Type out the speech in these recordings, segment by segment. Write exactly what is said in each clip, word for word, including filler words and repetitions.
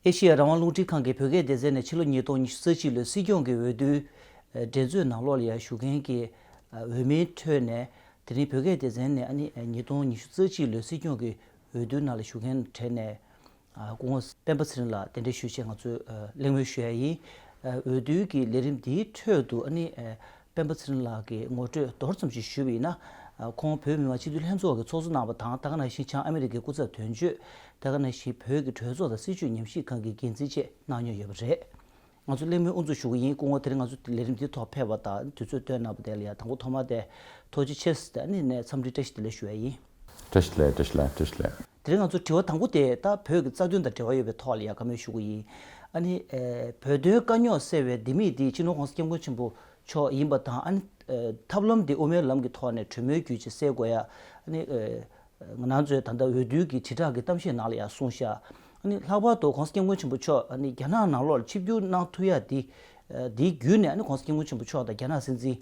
ཨེ་ཤེ་ཡ་རང་དབང་རླུང་འཕྲིན་ཁང་གི་བོད་སྐད་སྡེ་ཚན་ནས་ཕྱི་ལོ་ཉིས་སྟོང་ཉི་ཤུ་རྩ་གཅིག་ལོའི་སྲིད་སྐྱོང་གི་འོས་བསྡུའི་འགྲན་རྩོད་ནང་ལོགས་ལ་ཡང་ཞུགས་མཁན་གྱི་འོས་མིའི་ཁྲོད་ནས། དེ་རིང་བོད་སྐད་སྡེ་ཚན་ནས་ཨ་ནི་ཉིས་སྟོང་ཉི་ཤུ་རྩ་གཅིག་ལོའི་སྲིད་སྐྱོང་གི་འོས་བསྡུའི་ནང་ལ་ཞུགས་མཁན་གྲས་ནས། སྐུ་ངོ་སྤེན་པ་ཚེ་རིང་ལགས་གདན་འདྲེན་ཞུས་བྱས་ང་ཚོས་གླེང་མོལ་ཞུ་ཡ་ཡིན། འོས་བསྡུའི་གི་ལས་རིམ་འདིའི་ཁྲོད་དུ་ཨ་ནི་སྤེན་པ་ཚེ་རིང་ལགས་ཀྱི་ངོ་སྤྲོད་མདོར་ཙམ་ཞིག་ཞུས་པ་ཡིན་ན། ཁོང་བོད་མི་མང་སྤྱི་འཐུས་ལྷན་ཚོགས་ཀྱི་ཚོགས་གཙོ་གནང་བ་དང་། ད་ག་ནང་བཞིན་བྱང་ཨ་མི་རི་ཀའི་སྐུ་ཚབ་དོན་གཅོད། ད་ག་ནང་བཞིན་བོད་ཀྱི་གྲོས་ཚོགས་དང་སྲིད་བྱུས་ཉམས་ཞིབ་ཁང་གི་འགན་འཛིན་བཅས་གནང་མྱོང་ཡོད་པ་རེད། ང་ཚོ་གླེང་མོལ་དབུ་འཛུགས་ཞུ་གི་ཡིན། སྐུ་ངོ་དེ་རིང་ང་ཚོ་ལས་རིམ་འདིའི་ཐོག་ཕེབས་པ་དང་དུས་ཚོད་བཏོན་གནང་བ་དེ་ལ་ཡང་དང་པོ་ཐོག་མར་དེ་ཐུགས་རྗེ་ཆེ་ཟེར་ཏེ་ཨ་ནི་ནས་འཚམས་འདྲི་བཀྲ་ཤིས་བདེ་ལེགས་ཞུ་ཡ་ཡིན། བཀྲ་ཤིས་བདེ་ལེགས། བཀྲ་ཤིས་བདེ་ལེགས། བཀྲ་ཤིས་བདེ་ལེགས། དེ་རིང་ང་ཚོ་དྲི་བ་དང་པོ་དེ་ད་བོད་ཀྱི་རྩ་དོན་དང་འབྲེལ་བ་ཡོད་པའི་ཐོག་ལ་ཡང་བཀའ་མོལ་ཞུ་གི་ཡིན། ཨ་ནི་ཨེ་བོད་དོན་དཀའ་རྙོག་སེལ་བའི་ལྡེ་མིག་འདི་སྤྱི་ནོར་༸གོང་ས་༸སྐྱབས་མགོན་ཆེན་པོ་མཆོག་ཡིན་པ་དང་། ཨ་ནི་ཨེ་ཐབས་ལམ་འདི་དབུ་མའི་ལམ་གྱི་ཐོག་ནས་གྲོས་མོལ་བརྒྱུད་ཅིག་སེལ་དགོས་ཡ། ཨ་ནི་ཨེ་ང་རང་ཚོའི་ད་ལྟ་འོས་བསྡུའི་གི་དྲིལ་བསྒྲགས་ཀྱི་གཏམ་བཤད་ནང་ལ་ཡང་གསུངས་ཤག་ཨ་ནི་ལྷག་པར་དུ་༸གོང་ས་༸སྐྱབས་མགོན་ཆེན་པོ་མཆོག་ཨ་ནི་རྒྱ་ནག་ནང་ལོགས་ལ་ཆིབས་བསྒྱུར་གནང་ཐུབ་ཡ་འདི། ཨ་འདིའི་བརྒྱུད་ནས་ཨ་ནི་༸གོང་ས་༸སྐྱབས་མགོན་ཆེན་པོ་མཆོག་དང་རྒྱ་ནག་སྲིད་འཛིན་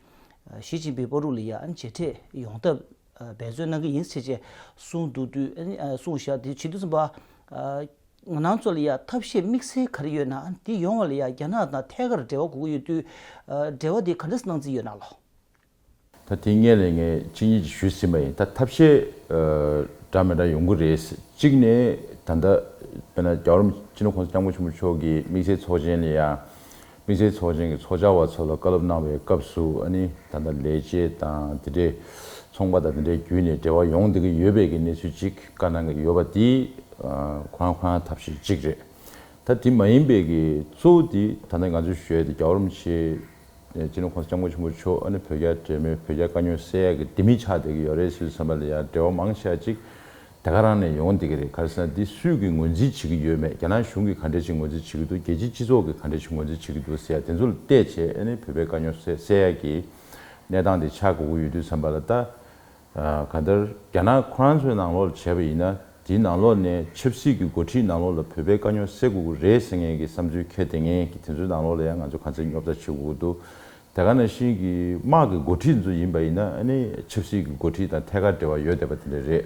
ཞི་ཅིན་ཕིང་བར་དུ་ལ་ཡ་ཨ་ནི་མཇལ་འཕྲད་ཡོང་ཐབས། འབད་བརྩོན་གནང་གི་ཡིན་ཟེར་བྱས་གསུངས་འདུག་དུས། ཨ་ནི་ཨ་གསུངས་བཞག་དེ་བྱེད་དུས་ཙམ་པ། ཨ་ང་རང་ཚོ་ལ་ཡ་ཐབས་ཤེས་དམིགས་བསལ་ག་རེ་ཡོད་ན། ཨ་ནི་དེ་ཡོང་བ་ལ་ཡ་རྒྱ་ནག་དང་ཐད་ཀར་འབྲེལ་བ་དགོས་ཀྱི་ཡོད་དུས། ཨ་འབྲེལ་བ་དེ་ག་འདྲས་གནང་རྩིས་ཡོད་ན་ལོ། ད་དེ་སྔོན་ལ་ངས་གཅིག་གཉིས་ཅིག་ཞུས་ཟིན་པ་ཡིན། ད་ཐབས་ཤེས་ཨ་འདྲ་མི་འདྲ་ཡོང་གི་རེད། གཅིག་ནས་ད་ལྟ་དཔེར་ན་རྒྱལ་བ་རིན་སྤྱི་ནོར་༸གོང་ས་༸སྐྱབས་མགོན་ཆེན་པོ་མཆོག་གིས་དམིགས་བསལ་ཚོགས་ཆེན་ལ་ཡ། དམིགས་བསལ་ཚོགས་ཆེན་གྱི་ཚོགས་བཅར་བ་ཚོ་ལ་བཀའ་སློབ་གནང་བའི་སྐབས་སུ། ཨ་ནི་ད་ལྟ་ལས་བྱེད་དང་དེ་འདྲའི་ཚོང་པ་དང་དེ་འདྲའི་བརྒྱུད་ནས་འབྲེལ་བ་ཡོང་བསྡད་ཀྱི་ཡོད་པའི་གི་གནས་ཚུལ་ཅིག་བཀའ་གནང་གི་ཡོད་པ་འདི་ཨ་ཁོ་རང་ཁོ་རང་ཐབས་ཤེས་གཅིག་རེད། ད་དེ་མ་ཡིན་པའི་གི་གཙོ་བོ་འདི་ད་ལྟ་ང་ཚོས་ཞུ་ཡ་དེ་རྒྱལ་བ་རིན་པོ་ཆེ་སྤྱི་ནོར་༸གོང་ས་༸སྐྱབས་མགོན་ཆེན་པོ་མཆོག་ཨ་ནི་བོད་རྒྱ་འབྲེལ་མོལ་བོད་རྒྱ་དཀའ་རྙོག་སེལ་ཡ་གི་ལྡེ་མིག་ཆགས་བསྡད་ཀྱི་ཡོད་རེད་ཟེར་དུས་ཙམ་པ་ལ་ཡ་འབྲེལ་བ་མང་ཆེ་བ་ཅིག་ད་ག་རང་ནས་ཡོང་བསྡད་ཀྱི་རེད། ག་རེ་ཟེར་ན་འདི་སུས་ཀྱིས་ངོས་འཛིན་བྱེད་ཀྱི་ཡོད་མེད། རྒྱ་ནག་གཞུང་གིས་ག་འདྲས་ཅིག་ངོས་འཛིན་བྱེད་ཀྱི་འདུག་རྒྱལ་སྤྱིའི་སྤྱི་ཚོགས་ཀྱིས་ག་འདྲས་ཅིག་ངོས་འཛིན་བྱེད་ཀྱི་འདུག་ཟེར་ཡ་དེ་ཚོ་ལ་བལྟས་བྱས། ཨ་ནི་བོད་པའི་དཀའ་རྙོག་སེལ་སེལ་ཡ་གི་གནས་སྟངས་དེ་ཆགས་དགོས་ཀྱི་ཡོད་དུས་ཙམ་པ་ལ། ད་ཨ་གང་ལྟར་རྒྱ་ནག་ཁོ་རང་ཚོའི་ནང་ལོགས་ལ་བྱས་པ་ཡིན་ན། དེའི་ནང་ལོགས་ནས་ཆབ་སྲིད་ཀྱི་འགོ་ཁྲིད་ནང་ལོགས་ལ་བོད་པའི་དཀའ་རྙོག་སེལ་དགོས་ཀྱི་རེད་ཟེར་མཁན་གྱི་བསམ་ཚུལ་འཁྱེར་བསྡད་མཁན་གྱི་དེ་ཚོའི་ནང་ལོགས་ལ་ཡང་ང་ཚོ་ག་ཚོད་རྙོག་དྲ་བྱེད་དགོས་ཀྱི་འདུག་དེ་ག་ནང་བཞིན་གྱི་དམག་གི་འགོ་ཁྲིད་ཚོ་ཡིན་པ་ཡིན་ན། ཨ་ནི་ཆབ་སྲིད་ཀྱི་འགོ་ཁྲིད་དང་ཐད་ཀར་འབྲེལ་བ་ཡོད་བསྡད་པ་དེ་འདྲ་རེད།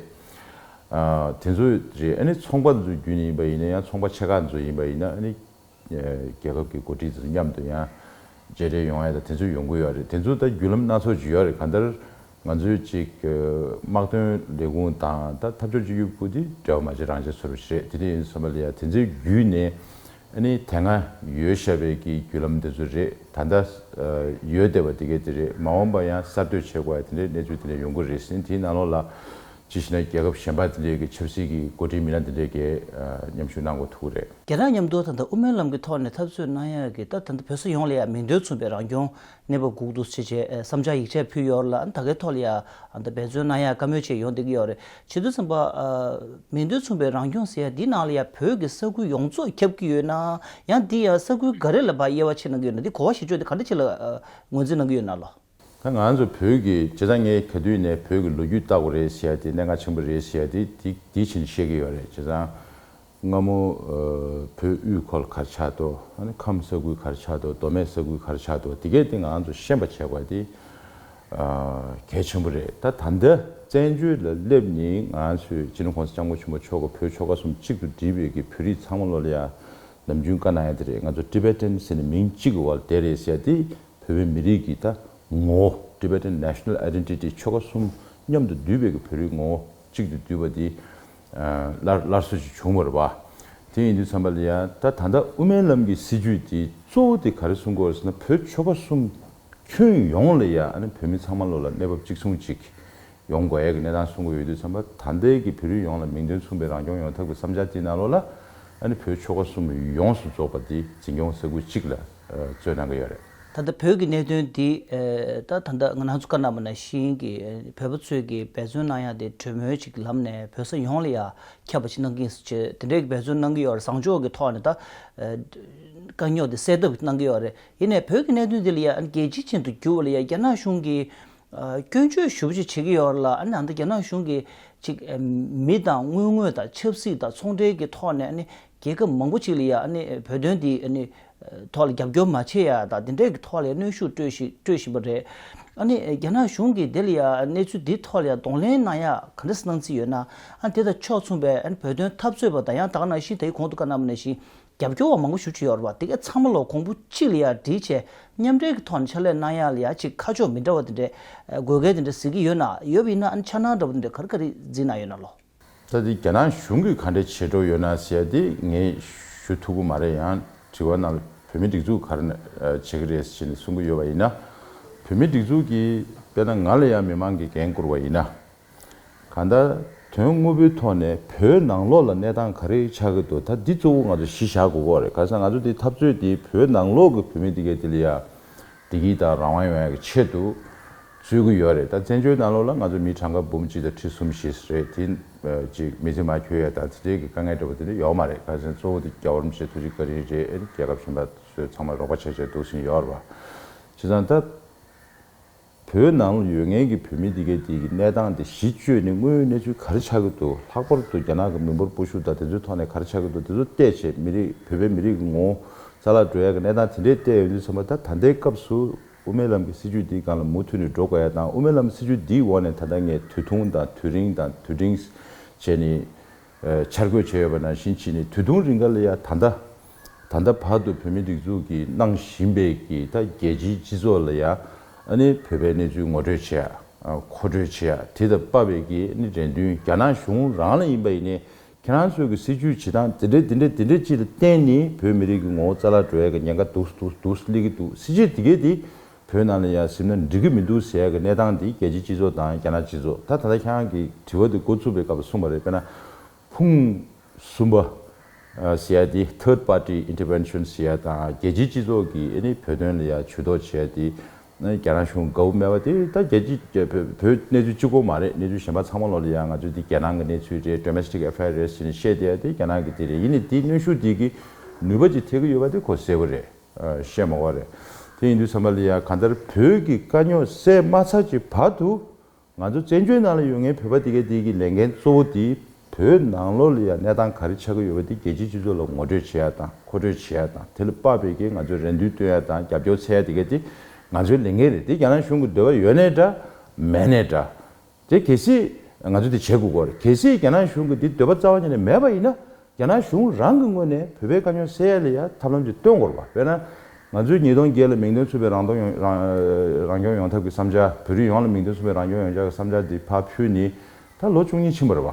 ཨ་དེ་ཚོ་རེད། ཨ་ནི་ཚོང་པ་ཚོའི་བརྒྱུད་ནས་ཡིན་པ་ཡིན་ན་ཡང་། ཚོང་པ་ཆེ་ཁག་ཚོ་ཡིན་པ་ཡིན་ན། ཨ་ནི་ཨ་རྒྱལ་ཁབ་ཀྱི་འགོ་ཁྲིད་ཚོ་མཉམ་དུ་ཡང་མཇལ་འཕྲད་ཡོང་ཡ་དང་དེ་ཚོ་ཡོང་གི་ཡོད་རེད། དེ་ཚོ་ད་བརྒྱུད་ལམ་སྣ་ཚོགས་ཅིག་ཡོད་རེད། གང་ལྟར་ང་ཚོའི་ཅིག་ཨ་དམག་དོན་ལས་ཁུངས་དང་ད་འཐབ་ཕྱོགས་གཅིག་གྱུར་པུ་དེ་འབྲེལ་བ་མ་བྱེད་རང་བྱེད་བཟོ་འདྲ་ཞིག་རེད། དེ་འདྲ་ཡིན་དུས་ཙམ་པ་ལ་ཡ་དེ་ཚོའི་བརྒྱུད་ནས། ཨ་ནི་དེ་སྔ་ཡོད་བཞག་པའི་གི་བརྒྱུད་ལམ་དེ་ཚོ་རེད། ད་ལྟ་ཨ་ཡོད་བསྡད་པ་དེ་གས་དེ་རེད། མ་འོངས་པ་ཡང་གསར་གཏོད་བྱེད་དགོས་ཡ་དེ་འདྲའི་གནས་ཚུལ་དེ་འདྲ་ཡོང་གི་རེད་ཟེར། དེའི་ནང་ལོགས་ལ་ཅིག་བྱས་ན་རྒྱལ་ཁབ་གཞན་པ་དེ་འདྲའི་གི་ཆབ་སྲིད་ཀྱི་འགོ་ཁྲིད་མི་སྣ་དེ་འདྲའི་གིས་ཨ་མཉམ་ཞུགས་གནང་དགོས་ཐུག་གི་རེད། རྒྱ་ནག་མཉམ་དུ་ད་ལྟ་དབུ་མའི་ལམ་གྱི་ཐོག་ནས་འཐབ་རྩོད་གནང་ཡ་གི་ད་ད་ལྟ་བོད་ས་ཡོངས་ལ་ཡ་མིང་དོན་མཚུངས་པའི་རང་སྐྱོང་གནས་བབ་དགོས་འདུག་ཟེར་བྱས་ཨ་བསམ་འཆར་ཡིག་ཆ་ཕུལ་ཡོད་རེད་ལ། ཨ་ནི་ད་གའི་ཐོག་ལ་ཡ་ཨ་ད་འབད་བརྩོན་གནང་ཡ་བཀའ་མོལ་བྱས་ཡོང་བསྡད་ཀྱི་ཡོད་རེད། བྱེད་དུས་ཙམ་པ་ཨ་མིང་དོན་མཚུངས་པའི་རང་སྐྱོང་ཟེར་ཡ་འདི་ནང་ལ་ཡ་བོད་ཀྱི་ས་ཁུལ་ཡོངས་རྫོགས་ཁྱབ་ཀྱི་ཡོད་ན། ཡང་འདི་ཡང་ས་ཁུལ་ག་རེ་ལ་ཕར་དབྱེ་བ་ཕྱེ་གནང་གི་ཡོད་ན། འདི་གོ་བ་ཞིག་བཅོས་ཏེ་ག་འདྲ་ཅིག་ལ་ཨ་ངོས་འཛིན་གནང་གི་ཡོད་ན་ལོ། ད་ང་ཚོ་བོད་ཀྱི་བྱས་ཙང་། ངས་ག་དུས་ནས་བོད་ཀྱི་ལོ་རྒྱུས་ལྟ་དགོས་རེད་ཟེར་ཡ་དེ། གནད་འགག་ཆེན་པོ་རེད་ཟེར་ཡ་དེ་དེ་དེ་བྱས་ནས་བཤད་ཀྱི་ཡོད་རེད། བྱས་ཙང་སྔ་མོ་ཨ་བོད་དབུས་ཁུལ་ག་རེ་ཆགས་འདུག་ཨ་ནི་ཁམས་ས་ཁུལ་ག་རེ་ཆགས་འདུག་མདོ་སྨད་ས་ཁུལ་ག་རེ་ཆགས་འདུག་དེ་གས་དེ་ང་ཚོ་ཤེས་པ་བྱེད་དགོས་དེ་ཨ་གལ་ཆེན་པོ་རེད། ད་ད་ལྟ་བཙན་བྱོལ་ལ་སླེབས་ནས་ང་ཚོས་སྤྱི་ནོར་༸གོང་ས་༸སྐྱབས་མགོན་ཆེན་པོ་མཆོག་གིས་བོད་ཆོལ་ཁ་གསུམ་གཅིག་ཏུ་བསྒྲིལ་བའི་གི་བོད་རིགས་ཚང་མ་ལོ་ལ་ཡ་ནམ་རྒྱུན་བཀའ་གནང་ཡ་དེ་རེད། ང་ཚོ་Tibetan ཟེར་ནས་མིང་གཅིག་གི་འོག་ལ་བསྡད་རེད་ཟེར་ཡ་དེ། བོད་པའི་མི་རིགས་ཀྱི་ད་ངོ་བོ། Tibetan National Identity ཆོལ་ཁ་གསུམ་མཉམ་དུ་འདུས་པའི་གི་བོད་རིགས་ངོ་བོ་གཅིག་ཏུ་འདུས་པ་འདི་ཨ་སླར་སླར་གསོ་ཞིག་བྱུང་བ་རེད་པ། དེ་ཡིན་དུས་ཙམ་པ་ལ་ཡ་ད་ད་ལྟ་དབུ་མའི་ལམ་གྱི་སྲིད་བྱུས་འདི་གཙོ་བོ་དེ་ག་རེ་གསུང་གི་ཡོད་རེད་ཟེར་ན། བོད་ཆོལ་ཁ་གསུམ་ཁྱོན་ཡོངས་ལ་ཡ་ཨ་ནི་བོད་མི་ཚང་མ་ལོ་ལ་གནས་བབ་གཅིག་མཚུངས་གཅིག་ཡོང་དགོས་ཡ་གི་གནས་སྟངས་གསུང་གི་ཡོད་དུས་ཙམ་པ། ད་ལྟའི་གི་བོད་རིགས་ཡོངས་ལ་མིང་དོན་མཚུངས་པའི་རང་སྐྱོང་ཡོང་ཐབས་ཀྱི་བསམ་འཆར་དེའི་ནང་ལོགས་ལ་ཨ་ནི་བོད་ཆོལ་ཁ་གསུམ་ཡོངས་སུ་རྫོགས་པ་དེ་འཛིན་སྐྱོང་ས་ཁུལ་གཅིག་ལ་ཨ་རྩོད་གནང་གི་ཡོད་རེད། ད་ལྟ་བོད་ཀྱི་གནད་དོན་འདི་ཨེ་ད་ད་ལྟ་ང་རང་ཚོ་བཀའ་གནང་བ་ནང་བཞིན་གྱི་ཨེ་བོད་པ་ཚོས་ཀྱི་འབད་བརྩོན་གནང་ཡ་དེ་གྲོས་མོལ་ཅིག་ལམ་ནས་བོད་ས་ཡོངས་ལ་ཡ་ཁྱབ་པ་ཅིག་གནང་གི་ཡིན་ཟེར་བྱས་དེ་འདྲའི་འབད་བརྩོན་གནང་གི་ཡོད་རེད། བཟང་ཕྱོགས་ཀྱི་ཐོག་ནས་ད་ཨེ་དཀའ་རྙོག་དེ་སེལ་ཐབས་གནང་གི་ཡོད་རེད། ཡིན་ནའི་བོད་ཀྱི་གནད་དོན་འདི་ལ་ཡ་ཨ་ནི་རྒྱལ་སྤྱི་ཅན་དུ་འགྱུར་བ་ལ་ཡ་རྒྱ་ནག་གཞུང་གིས་ཨ་སྐྱོན་བརྗོད་ཞེ་པོ་ཅིག་བྱེད་ཀྱི་ཡོད་རེད་ལ། ཨ་ནི་ད་ལྟ་རྒྱ་ནག་གཞུང་གིས་ཅིག་ཨ་མི་དང་དངུལ་དངོས་དང་ཆབ་སྲིད་དང་ཚོང་འབྲེལ་གྱི་ཐོག་ནས་ཨ་ནི་རྒྱལ་ཁབ་མང་པོ་ཅིག་ལ་ཡ་ཨ་ནི་བོད་དོན་འདི་ཨ་ནི་ཐོག་ལ་རྒྱབ་སྐྱོར་མ་བྱེད་ཡ་དང་དེ་འདྲའི་གི་ཐོག་ལ་གནོན་ཤུགས་སྤྲོད་བཞིན་སྤྲོད་བཞིན་པ་རེད། ཨ་ནི་རྒྱ་ནག་གཞུང་གིས་དེ་ལ་ཡ་གནས་ཚུལ་འདི་ཐོག་ལ་ཡ་གདོང་ལེན་གནང་ཡ་ག་འདྲ་གནང་རྩིས་ཡོད་ན། ཨ་ནི་དེ་དང་ཕྱོགས་མཚུངས་པའི་ཨ་ནི་བོད་དོན་འཐབ་རྩོད་པ་དང་། ཡང་ད་ག་ནང་བཞིན་དེའི་གོང་དུ་བཀའ་གནང་བ་ནང་བཞིན་ རྒྱབ་སྐྱོར་བ་མང་པོ་ཞེ་པོ་ཅིག་ཡོད་རེད་པ། དེ་ག་ཚང་མ་ལོ་གོང་བུ་གཅིག་ལ་ཡ་སྒྲིལ་བྱས་མཉམ་འབྲེལ་གྱི་ཐོག་ནས་ཕྱག་ལས་གནང་ཡ་ལ་ཡ་ཅིག་ཁ་ཕྱོགས་མི་འདྲ་བ་དེ་འདྲའི་དགོས་གལ་དེ་འདྲ་གཟིགས་ཀྱི་ཡོད་ན། ཡོད་པ་ཡིན་ན་ཨ་ནི་འཆར་སྣང་འདྲ་པོ་དེ་འདྲ་ག་རེ་ག་རེ་འཛིན་གནང་ཡོད་ན་ལོ། ད་དེ་རྒྱ་ནག་གཞུང་གིས་ག་འདྲ་བྱེད་འགྲོ་ཡོད་ན་ཟེར་ཡ་དེ་ངས་ཞུ་ཐུབ་ཀྱི་མ་རེད། ཡང་དྲི་བ་ནང་ལ་བོད་མི་སྒྲིག་འཛུགས་ག་རེ་བྱེད་ཀྱི་རེད་ཟེར་ནས་གསུང་གི་ཡོད་པ་ཡིན་ན། བོད་མི་སྒྲིག་འཛུགས་ཀྱིས་དཔེར་ན་ང་ལ་ཡང་མི་མང་གིས་འགན་བསྐུར་བ་ཡིན་ན། གང་ལྟར་དོན་དངོས་པོའི་ཐོག་ནས་བོད་ནང་ལོགས་ལ་གནས་སྟངས་ག་རེ་ཆགས་ཀྱི་འདུག་ད་འདི་གཙོ་བོ་ང་ཚོ་གཞི་བཞག་དགོས་ཀྱི་རེད། ག་རེ་ཟེར་ན་ང་ཚོ་འདི་འཐབ་རྩོད་འདི་བོད་ནང་ལོགས་ཀྱི་བོད་མི་འདི་གས་འདི་ལ་ཡ་བདེ་སྐྱིད་དང་རང་དབང་ཡོང་ཡག་གི་ཆེད་དུ་རྩོད་ཀྱི་ཡོད་རེད། ད་བཙན་བྱོལ་ནང་ལོགས་ལ་ང་ཚོ་མི་གྲངས་ཀ་འབུམ་གཅིག་དང་ཁྲི་གསུམ་བཞི་རེད། དེ་ཅིག་མི་ཚེ་མར་འཁྱོལ་ཡ་དང་དེ་འདྲའི་གི་དཀའ་ངལ་འདྲ་པོ་དེ་འདྲ་ཡོད་མ་རེད། ག་རེ་ཟེར་ན་གཙོ་བོ་དེ་རྒྱལ་བ་རིན་པོ་ཆེ་ཐུགས་རྗེ་བཀའ་དྲིན་རེད། ཨེ་རྒྱལ་ཁབ་གཞན་པ་ཚོས་ཚང་མ་རོགས་པ་བྱས་བྱས་འདུག་ཟིན་ཡོད་རེད་པ། བྱས་ཙང་ད། བོད་ནང་ལ་ཡོད་མཁན་གྱི་བོད་མི་འདི་གའི་དེ་གི་གནས་སྟངས་དེ་གཞི་བཅོས་ནས་དངོས་ཡོད་གནས་ཚུལ་ག་རེ་ཆགས་ཀྱི་འདུག་ལྷག་པར་དུ་རྒྱ་ནག་གི་མི་འབོར་སྤོ་བཤུ་དང་དེ་ཚོའི་ཐོག་ནས་ག་རེ་ཆགས་ཀྱི་འདུག་དེ་ཚོ་བལྟས་བྱས་མི་རིགས་བོད་པའི་མི་རིགས་ཀྱི་ངོ་བོ་རྩ་བརླག་འགྲོ་ཡ་གི་གནས་སྟངས་དེ་འདྲས་བལྟས་ཡོང་དུས་ཙམ་པ། ད་ད་ལྟའི་སྐབས་སུ་དབུ་མའི་ལམ་གྱི་སྲིད་བྱུས་འདིའི་སྒང་ལ་མུ་མཐུད་ནས་འགྲོ་དགོས་ཡ་དང་། དབུ་མའི་ལམ་སྲིད་བྱུས་འདིའི་འོག་ནས་ད་ལྟ་ངས་དུས་ཐུང་དང་དུས་རིང་དང་དུས་འབྲིང་བྱས་ནས། འཆར་འགོད་བྱས་ཡོད་པ་ནང་བཞིན་བྱས་ནས་དུས་ཐུང་རིང་ག་ལ་ཡ་ད་ལྟ་ད་ལྟ་བར་དུ་བོད་མི་སྒྲིག་འཛུགས་ཀྱིས་གནང་བཞིན་པའི་གི་ད་རྒྱལ་སྤྱིའི་སྤྱི་ཚོགས་ལ་ཡ་ཨ་ནི་བོད་པའི་གནས་ཚུལ་ངོ་སྤྲོད་བྱེད་ཡ། མཁོ་སྤྲོད་བྱེད་ཡ། དེ་དང་དཔག་པའི་གི་ཨ་ནི་རེ་འདུན་རྒྱ་ནག་གཞུང་རང་ལ་ཡིན་པ་ཡིན་ནའི་ཁྱེད་རང་ཚོའི་གི་སྲིད་བྱུས་བྱེད་སྟངས་དེ་འདྲས་དེ་འདྲས་དེ་འདྲས་ཅིག་ལ་བརྟེན་ནས་བོད་མི་རིགས་ཀྱི་ངོ་བོ་རྩ་བརླག་འགྲོ་ཡ་གི་ཉེན་ཁ་འདུག་འདུག་སླེབས་ཀྱི་འདུག་སྲིད་བྱུས་དེ་གས་དེ་བོད་ནང་ལ་ཡ་ཟིན་ན་འགྲིག་གི་མི་འདུག་ཟེར་ཡ་གི་གནས་སྟངས་དེ་རྒྱལ་སྤྱིའི་སྤྱི་ཚོགས་དང་རྒྱ་ནག་སྤྱི་ཚོགས། ད་ད་ལྟ་ཁྱེད་རང་གི་དྲི་བ་དེ་འགོ་བཙུགས་པའི་སྐབས་ལ་གསུངས་པ་རེད། དཔེར་ན། ཕུང་གསུམ་པ་ཟེར་ཡ་དེ་third party intervention ཟེར་ཡ་དང་རྒྱལ་སྤྱིའི་སྤྱི་ཚོགས་ཀྱིས་ཨ་ནི་བོད་དོན་ལ་ཡ་ཇུས་གཏོགས་བྱས་ཏེ་རྒྱ་ནག་གཞུང་དགའ་བོ་མེད་པ་དེ། ད་རྒྱལ་སྤྱི་བོད་བོད་གནས་ཚུལ་གཅིག་པོ་མ་རེད། གནས་ཚུལ་གཞན་པ་ཚང་མ་ལོག་ལ་ཡ་ང་ཚོས་འདི་རྒྱལ་ནང་གི་གནས་ཚུལ་རེད། domestic affair རེད་ཟེར་ནས་བཤད་བསྡད་ཡ་དེ་རྒྱ་ནག་གི་དེ་རེད། ཡིན་ནའི་དེའི་གནོན་ཤུགས་དེ་གི་ནུས་པ་ཅིག་ཐེབས་ཀྱི་ཡོད་པ་དེ་ཁོ་གསལ་པོ་རེད། བཤད་མ་དགོས་རེད། དེ་ཡིན་དུས་ཙམ་པ་ལ་ཡ་གང་ལྟར་བོད་ཀྱི་དཀའ་རྙོག་སེལ་མ་ཚར་གྱི་བར་དུ། ང་ཚོ་བཙན་བྱོལ་ནང་ལ་ཡོད་མཁན་བོད་པ་དེ་གའི་དེ་གི་ལས་འགན་གཙོ་བོ་དེ་བོད་ནང་ལོགས་ལ་ཡང་གནས་སྟངས་ག་རེ་ཆགས་ཀྱི་ཡོད་པ་དེ་རྒྱལ་སྤྱིའི་སྤྱི་ཚོགས་ལ་ངོ་སྤྲོད་བྱེད་ཡ་དང་མཁོ་སྤྲོད་བྱེད་ཡ་དང་། དེ་ལ་དཔག་པའི་གི་ང་ཚོས་རེ་འདུན་བཏོན་ཡ་དང་རྒྱབ་སྐྱོར་འཚོལ་ཡ་དེ་གའི་དེ་ང་ཚོའི་ལས་འགན་རེད། དེ་རྒྱ་ནག་གཞུང་གི་འདོད་པ་ཡོད་ནའི་འདྲ་མེད་ནའི་འདྲ། དེ་གལ་སྲིད་ང་ཚོས་དེ་བྱེད་དགོས་ཀྱི་རེད། གལ་སྲིད་རྒྱ་ནག་གཞུང་གི་དེ་འདོད་པ་རྩ་བ་ཉིད་ནས་མེད་པ་ཡིན་ན། རྒྱ་ནག་གཞུང་རང་གི་ངོས་ནས་བོད་པའི་དཀའ་རྙོག་སེལ་ཡ་ལ་ཡ་ཐབས་ལམ་ཅིག་སྟོན་དགོས་རེད་པ། དཔེར་ན། ང་ཚོས་ཉིས་སྟོང་བརྒྱད་ལ་མིང་དོན་མཚུངས་པའི་རང་རྟོགས་ཡོང་རང་རང་སྐྱོང་ཡོང་ཐབས་ཀྱི་བསམ་འཆར། བོད་རིགས་ཡོངས་ལ་མིང་དོན་མཚུངས་པའི་རང་སྐྱོང་ཡོང་འཆར་གྱི་བསམ་འཆར་འདི་ཕར་ཕུལ་ནས་ད་ལོ་བཅུ་གཉིས་ཕྱིན་པ་རེད་པ།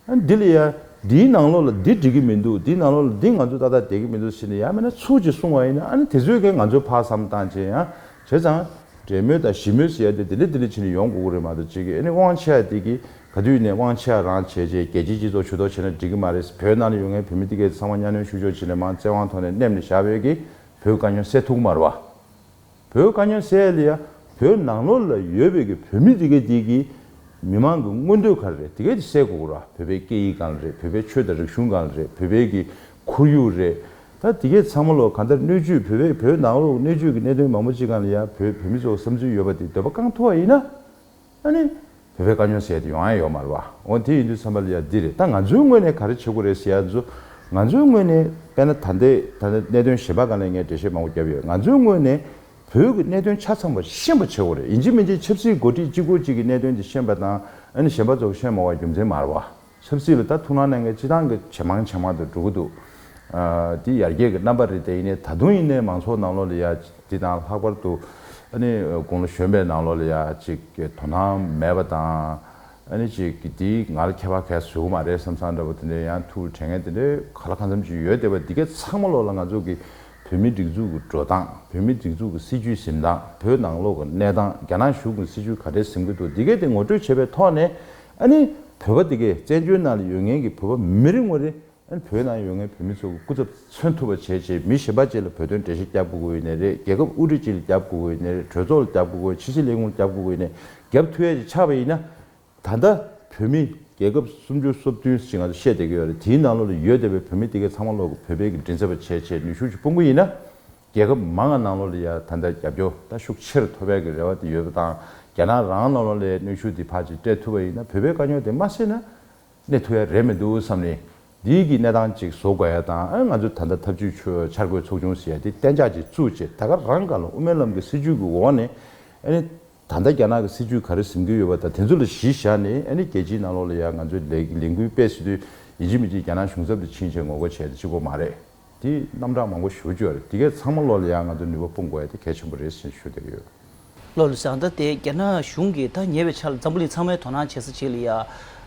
ཨ་ནི་འདི་ལ་ཡ་འདིའི་ནང་ལོགས་ལ་འདི་འགྲིག་གི་མི་འདུག་འདིའི་ནང་ལོགས་ལ་འདི་ང་ཚོ་ཏག་ཏག་བསྡད་ཀྱི་མི་འདུག་ཟེར་ནས་ཡང་མིན་ན་ཚུར་ཅིག་གསུང་བ་ཡིན་ན། ཨ་ནི་དེ་ཚོས་ཀྱང་ང་ཚོའི་ཕར་བསམ་བཏང་བྱས་ཡང་བྱས་ཙང་། འབྲེལ་མོལ་དང་ཞི་མོལ་ཟེར་ཡ་དེ་དེ་འདྲ་དེ་འདྲ་བྱས་ནས་ཡོང་དགོས་ཀྱི་རེད་མ་གཏོགས། གཅིག་གིས་ཨ་ནི་དབང་ཆ་དེ་གི་ག་དུས་ནས་དབང་ཆ་རང་བྱས་བྱས་རྒྱལ་སྤྱིའི་སྤྱི་ཚོགས་ཇུས་གཏོགས་བྱས་ན་འགྲིག་གི་མ་རེད། བོད་ནང་ལ་ཡོད་མཁན་བོད་མི་དེ་གའི་ཚང་མ་གཉའ་གནོན་བཤུ་གཞོག་བྱས་ནས་མང་བཙན་དབང་ཐོག་ནས་མནན་ནས་བཞག་པའི་གི་བོད་དཀའ་རྙོག་སེལ་ཐུབ་ཀྱི་མ་རེད་པ། བོད་དཀའ་རྙོག་སེལ་ཡ་ལ་ཡ་བོད་ནང་ལོགས་ལ་ཡོད་པའི་གི་བོད་མི་དེ་གའི་དེ་གི་མི་མང་གི་མངོན་འདོད་ག་རེ་རེད། དེ་གའི་དེ་སེལ་དགོས་ཀྱི་རེད་པ། བོད་པའི་སྐད་ཡིག་སྒང་ལ་རེད། བོད་པའི་ཆོས་དང་རིག་གཞུང་སྒང་ལ་རེད། བོད་པའི་གི་ཁོར་ཡུག་རེད། ད་དེ་གའི་ཚང་མ་ལོག་གང་ལྟར་སྣོད་བཅུད་བོད་པའི་བོད་ནང་ལོགས་སྣོད་བཅུད་ཀྱི་གནད་དོན་མང་པོ་ཅིག་སྒང་ལ་ཡ་བོད་བོད་མི་ཚོ་བསམ་ཚུལ་ཡོད་པ་དེ་འདོད་པ་བསྐང་ཐུབ་པ་ཡིན་ན། ཨ་ནི། བོད་པའི་དཀའ་རྙོག་ཟེར་ཡ་དེ་ཡོང་ཡ་ཡོད་མ་རེད་པ། འོ་དེ་ཡིན་དུས་ཙམ་པ་ལ་ཡ་འདི་རེད། ད་ང་ཚོའི་ངོས་ནས་ག་རེ་བྱེད་དགོས་རེད་ཟེར་ཡ་ཚོ། ང་ཚོའི་ངོས་ནས་དཔེར་ན་ད་ལྟའི་ད་ལྟ་གནད་དོན་གཞན་པ་སྒང་ལ་ངས་འགྲེལ་བཤད་མང་པོ་བརྒྱབ་ཡོད། ང་ཚོའི་ངོས་ནས་བོད་ཀྱི་གནད་དོན་ཆ་ཚང་པ་ཤེས་པ་བྱེད་དགོས་རེད། ཡིན་གཅིག་མིན་གཅིག་ཆབ་སྲིད་འགོ་ཁྲིད་གཅིག་པོ་གཅིག་གི་གནད་དོན་དེ་ཤེས་པ་དང་། ཨ་ནི་གཞན་པ་ཚོ་ཤེས་མ་དགོས་རྒྱུ་མཚན་མ་རེད་པ། ཆབ་སྲིད་ལ་ད་ཐུགས་སྣང་གནང་མཁན་སྤྱིར་བཏང་གི་ཇེ་མང་ཇེ་མང་དུ་འགྲོ་གི་འདུག་ཨ། འདི་ཡར་རྒྱས་ཀྱི་རྣམ་པ་རེད་དེ། ཡིན་ནའི་ད་དུང་ཡིན་ནའི་མང་ཚོགས་ནང་ལོགས་ལ་ཡ་འདི་དང་ལྷག་པར་དུ་ཨ་ནི་དགུང་ལོ་གཞོན་པའི་ནང་ལོགས་ལ་ཡ་ཅིག་དོ་སྣང་མེད་པ་དང་། ཨ་ནི་ཅིག་འདི་ང་ལ་ཁྱད་པར་གང་ཡང་བཟོ་གི་མ་རེད་བསམ་བསམ་འདྲ་པོ་དེ་འདྲའི་ཡང་ཐུགས་དྲན་མཁན་དེ་འདྲའི་ག་ལ་གང་འཚམ་ཅིག་ཡོད་བསྡད་པ། འདི་གའི་ཚང་མ་ལོགས་ལ་ང་ཚོ་གི་བོད་མིའི་སྒྲིག་འཛུགས་ཀྱི་འགྲོ་སྟངས། བོད་མིའི་སྒྲིག་འཛུགས་ཀྱི་སྲིད་བྱུས་འཛིན་སྟངས། བོད་ནང་ལོགས་ཀྱི་གནས་སྟངས། རྒྱ་ནག་གཞུང་གི་སྲིད་བྱུས་ག་འདྲས་འཛིན་གྱི་འདུག་འདི་གའི་དེ་ངོ་སྤྲོད་བྱས་པའི་ཐོག་ནས། ཨ་ནི་བོད་པ་དེ་གས། བཙན་བྱོལ་ནང་ལ་ཡོད་མཁན་གྱི་བོད་པ་མི་རེ་ངོ་རེ། ཨ་ནི་བོད་ནང་ཡོད་མཁན་བོད་མི་ཚོ་གི་སྐུ་ཚབ་མཚོན་ཐུབ་པ་བྱས་བྱས། མི་གཞན་པ་ཅིག་ལ་བོད་དོན་འགྲེལ་བཤད་རྒྱབ་དགོས་ཀྱི་ཡོད་ནའི་རེད། རྒྱལ་ཁབ་དབུ་ཁྲིད་ཅིག་ལ་རྒྱབ་དགོས་ཀྱི་ཡོད་ནའི་རེད། གྲོས་ཚོགས་ལ་རྒྱབ་དགོས་ཀྱི་ཡོད། ཕྱི་སྲིད་ལས་ཁུངས་ལ་རྒྱབ་དགོས་ཀྱི་ཡོད་ནའི་རེད། རྒྱབ་ཐུབ་ཡ་ཅིག་ཆགས་པ་ཡིན་ན། ད་ལྟ་བོད་མི་རྒྱལ་ཁབ་སུམ་ཅུ་སོ་བདུན་ཞིག་ང་ཚོ་བཤད་བསྡད་ཀྱི་ཡོད་རེད། དེའི་ནང་ལོགས་ལ་ཡོད་བསྡད་པའི་བོད་མི་དེ་གས་ཚང་མ་ལོག་གི་བོད་པའི་གི་མགྲིན་ཚབ་པ་བྱས་བྱས་ནུས་ཤུགས་ཅིག་སྤུངས་ཀྱི་ཡིན་ན། རྒྱལ་ཁབ་མང་བ་ནང་ལོགས་ལ་ཡ་ད་ལྟ་རྒྱབ་སྐྱོར་ད་ཤུགས་ཆེ་རུ་ཐོབ་ཡག་གི་རེ་བ་དེ་ཡོད་པ་དང་། རྒྱ་ནག་རང་ནང་ལོགས་ལ་ཡ་གནོན་ཤུགས་དེ་ཕར་ཅིག་སྤྲད་ཐུབ་པ་ཡིན་ན། བོད་པའི་དཀའ་རྙོག་དེ་མ་སེལ་ན་གནས་ཐུབ་ཡ་རེད་མི་འདུག་བསམ་ནས། འདིའི་གི་གནས་སྟངས་ཅིག་བཟོ་དགོས་ཡ་དང་། ཨ། ང་ཚོ་ད་ལྟ་འཐབ་ཇུས་ཆོ་འཆར་འགོད་ཚོགས་ཆུང་ཟེར་ཡ་དེ་གཏན་འཇགས་ཅིག་བཙུགས་བྱས། ད་ག་རང་སྒང་ལ་དབུ་མའི་ལམ་གྱི་སྲིད་བྱུས་ཀྱི་འོག་ནས། ཨ་ནི་ད་ལྟ་རྒྱ་ནག་གི་སྲིད་བྱུས་ག་རེ་འཛིན་གྱི་ཡོད་པ་དང་དེ་ཚོ་ལ་གཞི་བཞག་ནས། ཨ་ནི་རྒྱལ་སྤྱིའི་ནང་ལོགས་ལ་ཡ་ང་ཚོའི་ལས་ལས་འགུལ་སྤེལ་སྲིད་དུས། ཡིན་གཅིག་མིན་གཅིག་རྒྱ་ནག་གཞུང་ཚབ་དེ་ཕྱིན་བྱས་ངོ་རྒོལ་བྱས་དེ་གཅིག་པོ་མ་རེད། དེ་རྣམ་གྲངས་མང་པོ་ཞེ་པོ་ཅིག་ཡོད་རེད། དེ་གས་ཚང་མ་ལོག་ལ་ཡང་ང་ཚོ་ནུས་པ་སྤུངས་དགོས་ཡ་དེ་གལ་ཆེན་པོ་རེད་ཟེར་ཞུ་བསྡད་ཀྱི་ཡོད། ལགས་ལགས་སོ། ད་དེ་རྒྱ་ནག་གཞུང་གིས་ད་ཉེ་བའི་ཆར་ལ་འཛམ་བུ་གླིང་ཚང་མས་དོ་སྣང་བྱེད་ས་ཅིག་ལ་ཡ།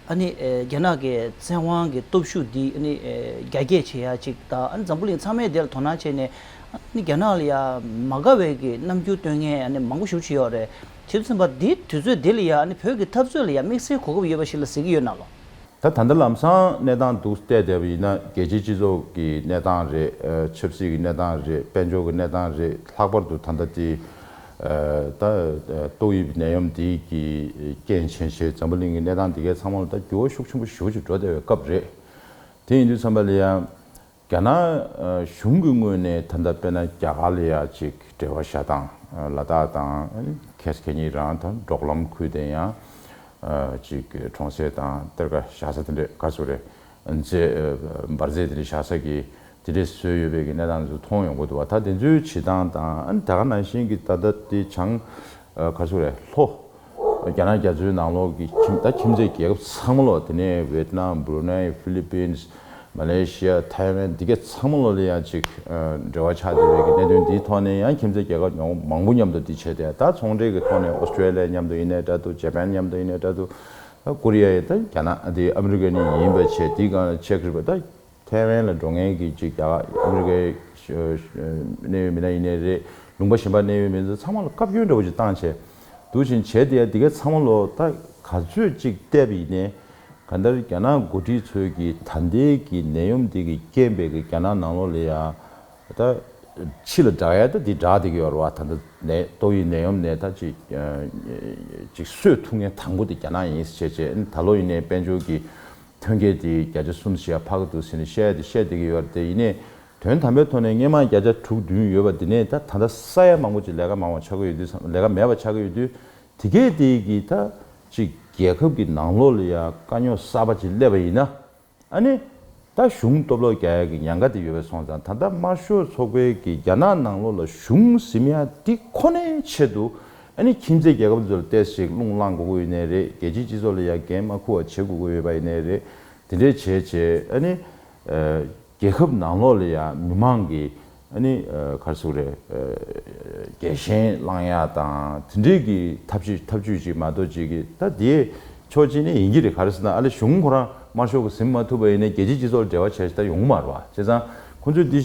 ཨ་ནི་ཨེ་རྒྱ་ནག་གི་བཙན་དབང་གི་སྟོབས་ཤུགས་འདི་ཨ་ནི་ཨེ་རྒྱ་སྐྱེད་བྱེད་ཡ་ཅིག་དང་། ཨ་ནི་འཛམ་བུ་གླིང་ཚང་མས་དེ་ལ་དོ་སྣང་བྱས་ནས། ཨ་ནི་རྒྱ་ནག་ལ་ཡ་མ་དགའ་བའི་གི་རྣམ་འགྱུར་སྟོན་མཁན་ཨ་ནི་མང་པོ་ཞེ་པོ་ཅིག་ཡོད་རེད། བྱས་ཙང་ད་དེ་དུས་ཚོད་དེ་ལ་ཡ་ཨ་ནི་བོད་ཀྱི་འཐབ་རྩོད་ལ་ཡ་དམིགས་བསལ་གོ་སྐབས་ཡོད་པ་ཞིག་ལ་གཟིགས་ཀྱི་ཡོད་ན་ལགས། ད་ད་ལྟ་ལམ་སང་གནས་སྟངས་འདུག་བལྟས་བསྡད་པ་ཡིན་ན། རྒྱལ་སྤྱིའི་སྤྱི་ཚོགས་ཀྱི་གནས་སྟངས་རེད། ཨ་ཆབ་སྲིད་ཀྱི་གནས་སྟངས་རེད། དཔལ་འབྱོར་གྱི་གནས་སྟངས་རེད། ལྷག་པར་དུ་ད་ལྟ་དེ་ཨ་ད་ཨ་ཏོག་དབྱིབས་ནད་ཡམས་འདི་གི་རྐྱེན་བྱས་བྱས་འཛམ་བུ་གླིང་གི་གནས་སྟངས་འདི་གའི་ཚང་མ་ལ་ད་འགྱུར་བ་ཤུགས་ཆེན་པོ་ཞེ་པོ་ཅིག་འགྲོ་བསྡད་པའི་སྐབས་རེད། དེ་ཡིན་དུས་ཙམ་པ་ལ་ཡང་། རྒྱ་ནག་ཨ་གཞུང་གི་ངོས་ནས་ད་ལྟ་དཔེར་ན་རྒྱ་གར་ལ་ཡ་ཅིག་འབྲེལ་བ་བཞག་སྟངས། ཨ་ལ་དྭགས་དང་ཨ་ནི་ཁེ་ཁེ་གཉིས་རང་དང་འབྲོག་ལམ་ཁུལ་དེ་ཡང་ཨ་ཅིག་གྲོང་གསེབ་དང་གཏེར་ཁ་བཞག་ས་དེ་འདྲས་ག་ཚོད་རེད། ཨ་རྫས་ཨ་འབར་རྫས་དེ་འདྲས་བཞག་ས་གི་དེ་འདྲས་བཟོས་ཡོད་པའི་གི་གནས་སྟངས་ཚོ་མཐོང་ཡོང་གི་འདུག་བ། ད་དེ་ཚོའི་བྱེད་སྟངས་དང་། ཨ་ནི་ད་ག་ནང་བཞིན་གི་ད་ལྟ་དེ་བྱང་ཨ་ག་ཚོད་རེད། ལྷོ་རྒྱ་ནག་རྒྱ་མཚོའི་ནང་ལོགས་ཀྱི་ཁྱིམ་ད་ཁྱིམ་མཚེས་རྒྱལ་ཁབ་ཚང་མ་ལོག་དེ་ནས་ཝེད་ནམ། བྷུ་རུ་ནའི། ཧྥི་ལི་པིན། མ་ལེ་ཤི་ཡ། ཐའེ་ཝན། འདི་ག་ཚང་མ་ལོག་ལ་ཡང་ཅིག་ཨ་འབྲེལ་བ་ཆགས་བསྡད་པའི་གི་གནད་དོན་འདིའི་ཐོག་ནས་ཡང་ཁྱིམ་མཚེས་རྒྱལ་ཁབ་ཉུང་མང་པོ་མཉམ་དུ་འདི་བྱས་ཏེ། ད་ཚོང་འབྲེལ་གྱི་ཐོག་ནས་ཨོ་སི་ཀྲེ་ལི་ཡ་མཉམ་དུ་ཡིན་ནའི་འདྲ་འདུག་བྱེ་པན་མཉམ་དུ་ཡིན་ནའི་འདྲ་འདུག་ད་ཀོ་རི་ཡ་ཡི་ད་རྒྱ་ནག་འདི་ཨ་མི་རི་ཀ་ནས་ཡིན་པ་བྱས། དེའི་སྒང་ལ་ཅེཀ་རི་པ་ད་ཐའེ་ཝན་ལ་འགྲོ་མཁན་གྱི་ཅིག་རྒྱ་ཨ་མི་རི་ཀའི་གནད་ཡོད་མི་སྣ་ཡིན་ནའི་རེད། ལུང་པ་གཞན་པ་གནད་ཡོད་མི་སྣ་ཚང་མ་ལ་བཀའ་བཀྱོན་འདྲ་བོ་ཅིག་བཏང་བྱས། འདུག་བཞིན་བྱས་ཏེ་ཡ་འདི་ག་ཚང་མ་ལོག་ད་ག་ཚོད་ཅིག་བལྟས་པ་ཡིན་ནའི། གང་ལྟར་རྒྱ་ནག་འགོ་ཁྲིད་ཚོས་ཀྱི་ད་ལྟའི་གི་ནད་ཡམས་འདི་གི་རྐྱེན་པས་གི་རྒྱ་ནག་ནང་ལོགས་ལ་ཡ་ད་ཕྱི་ལ་དྲག་ཡ་ད་འདི་དྲག་བསྡད་ཀྱི་ཡོད་རེད་བ། ད་ལྟ་ནད་ཏོག་དབྱིབས་ནད་ཡམས་ནས་ད་ཅིག་ཅིག་གསོས་ཐུབ་མཁན་དང་པོ་དེ་རྒྱ་ནག་ཡིན་ཟེར་བྱས་བྱས། ད་ལོ་ཡིན་ནའི་དཔལ་འབྱོར་གྱི་ཐོན་སྐྱེད་དེ་བརྒྱ་ཆ་གསུམ་བཞི་ཡར་འཕར་གྱི་འདུག་ཟེར་ནས་བཤད་དེ་བཤད་བསྡད་ཀྱི་ཡོད་རེད་དེ། ཡིན་ནའི་དོན་དམ་པའི་ཐོག་ནས་སྔོན་མ་བརྒྱ་ཆ་དྲུག་བདུན་ཡོད་པ་འདི་ནས་ད་ད་ལྟ་ས་ཡ་མང་པོ་ཅིག་ལས་ཀ་མང་བ་ཆགས་ཀྱི་ཡོད་དུས། ལས་ཀ་མེད་པ་ཆགས་ཀྱི་ཡོད་དུས། དེ་གས་དེ་གི་ད་ཅིག་རྒྱལ་ཁབ་ཀྱི་ནང་ལོགས་ལ་ཡ་དཀའ་རྙོག་གསར་པ་ཅིག་སླེབས་པ་ཡིན་ན། ཨ་ནི་ད་གཞུང་སྟོབས་ལོག་རྒྱག་ཡ་གི་ཉེན་ཁ་དེ་ཡོད་པ་སོང་ཙང་། ད་ལྟ་དམར་ཤོག་ཚོགས་པའི་གི་རྒྱ་ནག་ནང་ལོགས་ལ་གཞུང་ཟིན་ཡ་འདི་ཁོ་ནའི་ཆེད་དུ། ཨ་ནི་ཁྱིམ་མཚེས་རྒྱལ་ཁབ་ཚོ་ལ་ཏོག་ཙམ་རླུང་ལངས་དགོས་ཀྱི་ཡོད་ནའི་རེད། རྒྱལ་སྤྱིའི་སྤྱི་ཚོགས་ལ་ཡ་འགན་མ་འཁུར་བ་བྱེད་དགོས་ཀྱི་ཡོད་པ་ཡིན་ནའི་རེད། དེ་འདྲའི་བྱས་བྱས་ཨ་ནི་ཨ་རྒྱལ་ཁབ་ནང་ལོགས་ལ་ཡ་མི་མང་གི་ཨ་ནི་ཨ་ག་རེ་ཟེར་དགོས་རེད། ཨ་རྒྱལ་ཞེན་བསླང་ཡ་དང་དེ་འདྲའི་གི་ཐབས་ཤེས་ཐབས་ཇུས་ཅིག་མ་གཏོགས་ཅིག་གི་ད་དེ་ཕྱོགས་གཅིག་ནས་ཡིན་གྱི་རེད། ག་རེ་ཟེར་ན། ཨ་ལས་གཞུང་ཁོ་རང་དམར་ཤོག་གི་ཟིན་མ་ཐུབ་པ་ཡིན་ནའི་རྒྱལ་སྤྱིའི་སྤྱི་ཚོགས་ལ་འབྲེལ་བ་བྱས་ད་ཡོང་གི་མ་རེད་བ། བྱས་ཙང་ཁོ་ཚོས་འདི་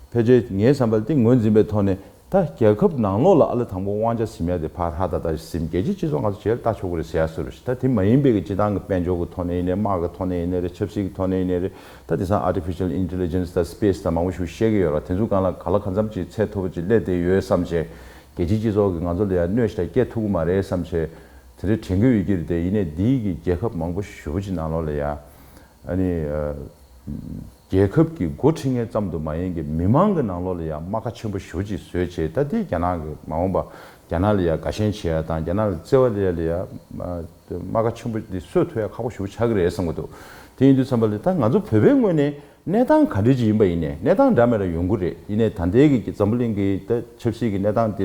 ཕལ་ཆེར་ངའི་བསམ་པར་དེ་ངོས་འཛིན་པའི་ཐོག་ནས། ད་རྒྱལ་ཁབ་ནང་ལོགས་ལ་ཨ་ལས་དང་པོ་དབང་ཆ་ཟིན་ཡ་དེ་ཕར་ཧ་ད་ད་ཟིན། རྒྱལ་སྤྱིའི་སྤྱི་ཚོགས་ང་ཚོ་བྱས་ལྟ་ཆོག་གི་རེད་ཟེར་ཡ་བཟོ་འདྲ་ཞིག་ད་དེ་མ་ཡིན་པའི་གི་སྤྱི་བཏང་གི་དཔལ་འབྱོར་གི་ཐོག་ནས་ཡིན་ནའི། དམག་གི་ཐོག་ནས་ཡིན་ནའི་རེད། ཆབ་སྲིད་ཀྱི་ཐོག་ནས་ཡིན་ནའི་རེད། ད་དེང་སང་artificial intelligence་དང་space་དང་མང་པོ་ཞིག་བཤད་ཀྱི་ཡོད་རེད། དེ་ཚོའི་སྒང་ལ་ག་ལ་གང་འཚམ་ཅིག་ཚད་མཐོ་པོ་ཅིག་སླེབས་བསྡད་ཡོད་བསམ་བྱས། རྒྱལ་སྤྱིའི་སྤྱི་ཚོགས་ཀྱིས་ང་ཚོ་ལ་ཡ་གནོད་ཞིག་ད་སྐྱེལ་ཐུབ་ཀྱི་མ་རེད་བསམ་བྱས། དེ་འདྲའི་དྲན་གྱི་ཡོད་ཀྱི་རེད་དེ། ཡིན་ནའི་འདིའི་གི་རྒྱལ་ཁབ་མང་པོ་ཞེ་པོ་ཅིག་ནང་ལོགས་ལ་ཡ། ཨ་ནི་ཨ་རྒྱལ་ཁབ་ཀྱི་འགོ་ཁྲིད་མཁན་ཙམ་དུ་མ་ཡིན་གྱི་མི་མང་གི་ནང་ལོགས་ལ་ཡང་རྨ་ཁ་ཆེན་པོ་ཞེ་པོ་ཅིག་བཟོས་བྱས། ད་དེ་རྒྱ་ནག་གི་མ་འོངས་པ་རྒྱ་ནག་ལ་ཡང་དགའ་ཞེན་བྱེད་ཡ་དང་། རྒྱ་ནག་ལ་བརྩེ་བ་ལ་ཡ་ལ་ཡ་རྨ་ཁ་ཆེན་པོ་འདི་གསོ་ཐུབ་ཡ་ཁག་པོ་ཞེ་པོ་ཆགས་ཀྱི་རེད་བསམ་གྱི་འདུག་དེ་ཡིན་དུས་ཙམ་པ་ལ་ད་ང་ཚོ་བོད་པའི་ངོས་ནས་གནས་སྟངས་ག་འདྲ་ཅིག་ཡིན་པ་ཡིན་ནའི། གནས་སྟངས་འདྲ་མི་འདྲ་ཡོང་གི་རེད། ཡིན་ནའི་ད་ལྟའི་གི་འཛམ་བུ་གླིང་གི་ད་ཆབ་སྲིད་ཀྱི་གནས་སྟངས་འདི་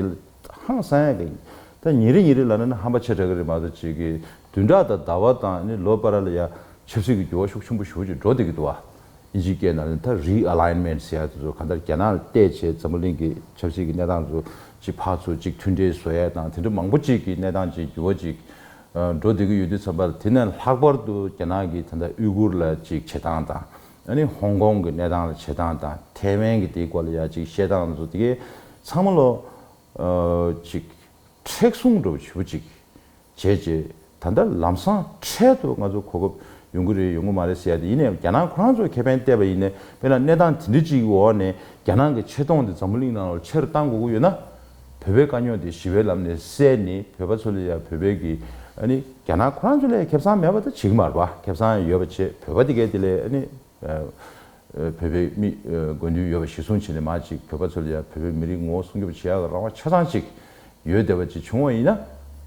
ཧང་སང་ཡ་གི། ད་ཉིན་རེ་ཉིན་རེ་ལབ་ན་ནི་ཧམ་པ་ཆེ་དྲགས་ཀྱི་རེད་མ་གཏོགས། ཅིག་གི་བདུན་ཕྲག་དང་ཟླ་བ་དང་ནི་ལོ་བར་ལ་ཡ་ཆབ་སྲིད་ཀྱི་འགྱུར་བ་ཤུགས་ཆེན་པོ་ཞེ་པོ་ཅིག་འགྲོ་བསྡད་ཀྱི་འདུག་བ། དབྱིན་ཇིའི་སྐད་ནང་ནས་ད་རི་ཨ་ལའིན་མེན་ཊི་ཟེར་ཡ་དེ་ཚོ་གང་ལྟར་རྒྱ་ནག་ལ་བལྟས་བྱས་འཛམ་བུ་གླིང་གི་ཆབ་སྲིད་ཀྱི་གནས་སྟངས་ཚོ་ཅིག་ཕར་ཚུར་ཅིག་མཐུན་འབྲེལ་བཟོ་ཡ་དང་། དེ་འདྲ་མང་པོ་ཅིག་གི་གནས་སྟངས་ཅིག་འགྱུར་བ་ཅིག་ཨ་འགྲོ་བསྡད་ཀྱི་ཡོད་དུས་ཙམ་པ་ལ། དེ་ནས་ལྷག་པར་དུ་རྒྱ་ནག་གིས་ད་ལྟ་ཨུ་གུར་ལ་ཅིག་བྱེད་སྟངས་དང་། ཨ་ནི་ཧོང་ཀོང་གི་གནས་སྟངས་ལ་བྱེད་སྟངས་དང་། ཐའེ་ཝན་གྱི་དེའི་སྐོར་ལ་ཡ་ཅིག་བཤད་སྟངས་ཚོ་དེ་གའི་ཚང་མ་ལོ་ཨ་ཅིག་མཁྲེགས་བཟུང་འདྲ་བོ་ཞེ་པོ་ཅིག་བྱས་རྗེས། ད་ལྟ་ལམ་སང་འཕྲལ་དུ་ང་ཚོ་གོ་སྐབས་ཡོང་གི་རེད་ཡོང་གི་མ་རེད་ཟེར་ཡ་དེ་ཡིན་ནའི། རྒྱ་ནག་ཁོ་རང་ཚོས་ཁེ་ཕན་བལྟས་པ་ཡིན་ནའི། དཔེར་ན་གནས་སྟངས་དེ་འདྲ་ཅིག་གི་འོག་ནས་རྒྱ་ནག་གི་ཆེ་མཐོང་དེ་འཛམ་བུ་གླིང་ནང་ལ་ཆེ་རུ་བཏང་དགོས་ཀྱི་ཡོད་ན། བོད་པའི་དཀའ་རྙོག་དེ་ཞི་བའི་ལམ་ནས་སེལ་ནས། བོད་པ་ཚོ་ལ་ཡ་བོད་པའི་གི་ཨ་ནི་རྒྱ་ནག་ཁོ་རང་ཚོ་ལ་ཡ་ཁེ་བཟང་མེད་པ་ད་བྱེད་ཀྱི་མ་རེད་པ། ཁེ་བཟང་ཡོད་པ་བྱེད། བོད་པ་དེ་གས་དེ་ལ་ཨ་ནི། ཨ་ཨ་བོད་པའི་མི་ཨ་དགོས་འདུན་ཡོད་པ་གཞིར་བཟུང་བྱས་ནས་མར་ཅིག་བོད་པ་ཚོ་ལ་ཡང་བོད་པའི་མི་རིགས་ངོ་བོ་སྲུང་སྐྱོབ་བྱེད་ཡག་གི་རང་དབང་ཆ་ཚང་ཅིག་ཡོད་བསྡད་པ་ཅིག་བྱུང་བ་ཡིན་ན།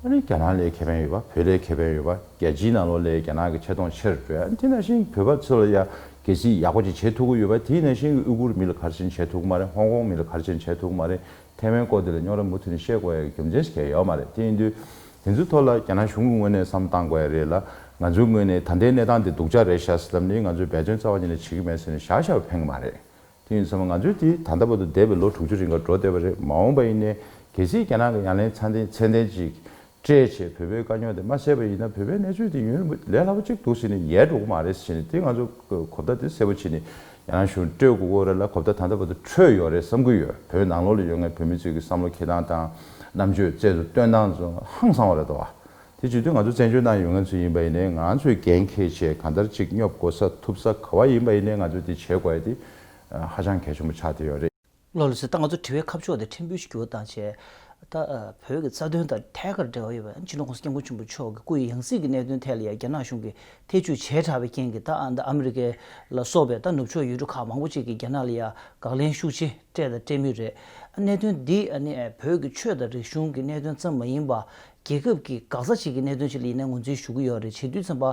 ཨ་ནི་རྒྱ་ནག་ལ་ཁེ་ཕན་ཡོད་པ། བོད་ལ་ཁེ་ཕན་ཡོད་པ། རྒྱལ་སྤྱིའི་ནང་ལོགས་ལ་རྒྱ་ནག་གི་ཆེ་མཐོང་ཆེ་རུ་འགྲོ་ཡ། ཨ་ནི་དེ་ནང་བཞིན་བོད་པ་ཚོ་ལ་ཡང་གལ་སྲིད་ཡག་པོ་ཅིག་བྱེད་ཐུབ་ཀྱི་ཡོད་པ། དེ་ནང་བཞིན་ཨུ་གུར་མི་ལ་ག་རེ་བྱས་ནས་བྱེད་ཐུབ་ཀྱི་མ་རེད། ཧོང་ཀོང་མི་ལ་ག་རེ་བྱས་ནས་བྱེད་ཐུབ་ཀྱི་མ་རེད། ཐའེ་ཝན་སྐོར་དེ་ལ་རྙོག་དྲ་མུ་མཐུད་ནས་བཤད་དགོས་ཡ་གི་རྒྱུ་མཚན་ཞིག་གང་ཡང་ཡོད་མ་རེད། དེ་ཡིན་དུས་དེ་ཚོའི་ཐོག་ལ་རྒྱ་ནག་གཞུང་གི་ངོས་ནས་བསམ་བློ་བཏང་དགོས་ཡ་རེད་ལ། ང་ཚོའི་ངོས་ནས་ད་ལྟའི་གནས་སྟངས་འདི་སྡུག་ཅག་རེད་ཤག་ཟེར་ལབ་ནས་ང་ཚོས་འབད་བརྩོན་རྩ་བ་ཉིད་ནས་བྱེད་ཀྱི་མེད་ཟེར་ནས་བཞག་བཞག་པ་ཕན་གྱི་མ་རེད། དེ་ཡིན་ཙང་ང་ཚོས་དེ་ད་ལྟ་བར་དུ་འདས་པའི་ལོ་དྲུག་ཅུ་རིང་ག་འགྲོ་བསྡད་པ་རེད། མ་འོངས་པ་ཡིན་ནའི་གལ་སྲིད་རྒྱ་ནག་གི་ཡ་ལན་ཚད་ལྡན་ཚད་ལྡན་ཅིག་སྤྲད་བྱས་བོད་པའི་དཀའ་རྙོག་དེ་མ་སེལ་བ་ཡིན་ན་བོད་པའི་གནས་ཚུལ་དེ་ཡུན་རིང་པོ་ལས་སླ་པོ་གཅིག་འདུག་ཟེར་ནས་ཡལ་འགྲོ་གི་མ་རེད་ཟེར་ནས་དེ་ང་ཚོ་གོ་བརྡ་དེ་གསལ་པོ་བྱས་ནས་རྒྱ་ནག་གཞུང་སྤྲོད་དགོས་ཀྱི་རེད་ལ་གོ་བརྡ་ད་ལྟ་བར་དུ་འཕྲོད་ཡོད་རེད་བསམ་གྱི་ཡོད། བོད་ནང་ལོགས་ལ་ཡོད་མཁན་བོད་མི་ཚོའི་གི་བསམ་བློ་འཁྱེར་སྟངས་དང་རྣམ་དཔྱོད་རྩལ་དུ་སྟོན་སྟངས་ཚོ་ཧང་སང་བ་རེད་དོ། དེ་བྱེད་དུས་ང་ཚོ་བཙན་བྱོལ་ནང་ཡོད་མཁན་ཚོ་ཡིན་པ་ཡིན་ནའི་ང་ཚོས་འགན་འཁྱེར་བྱས་གང་ལྟར་ཅིག་སྙོབ་དགོས་ས་ཐུབ་ས་ག་བ་ཡིན་པ་ཡིན་ནའི་ང་ཚོས་དེ་བྱེད་དགོས་ཡ་དེ་ཧ་ཅང་གལ་ཆེན་པོ་ཆགས་བསྡད་ཡོད་རེད། ལགས་ལགས་སེ། ད་ང་ཚོ་དྲི་བའི་ཁ་ཕྱོགས་དེ་ཕྲན་བུ་ཞིག་འགྱུར་བ་བཏང་བྱས། ད་ཨ་བོད་ཀྱི་རྩ་དོན་དང་ཐད་ཀར་འབྲེལ་བ་ཡོད་པའི་སྤྱི་ནོར་༸གོང་ས་༸སྐྱབས་མགོན་ཆེན་པོ་མཆོག་གི་སྐུ་ཡི་ཡང་སྲིད་ཀྱི་གནད་དོན་ཐད་ལ་ཡང་རྒྱ་ནག་གཞུང་གིས་ཐེ་བྱུས་བྱས་དྲགས་པའི་རྐྱེན་གྱིས་ད་ཨ་ད་ཨ་མི་རི་ཀ་ལ་སོགས་པའི་ད་ནུབ་ཕྱོགས་ཡུལ་གྲུ་ཁག་མང་པོ་ཅིག་གིས་རྒྱ་ནག་ལ་ཡང་དགག་ལན་ཤུགས་ཆེ་སྤྲད་དང་སྤྲད་མུས་རེད། གནད་དོན་འདི་ཨ་ནི་བོད་ཀྱི་ཆོས་དང་རིག་གཞུང་གི་གནད་དོན་ཙམ་མ་ཡིན་པ། རྒྱལ་ཁབ་ཀྱི་འགག་རྩ་ཅིག་གི་གནད་དོན་ཅིག་ལ་ཡིན་ནའི་ངོས་འཛིན་ཞུ་གི་ཡོད་རེད། བྱེད་དུས་ཙམ་པ་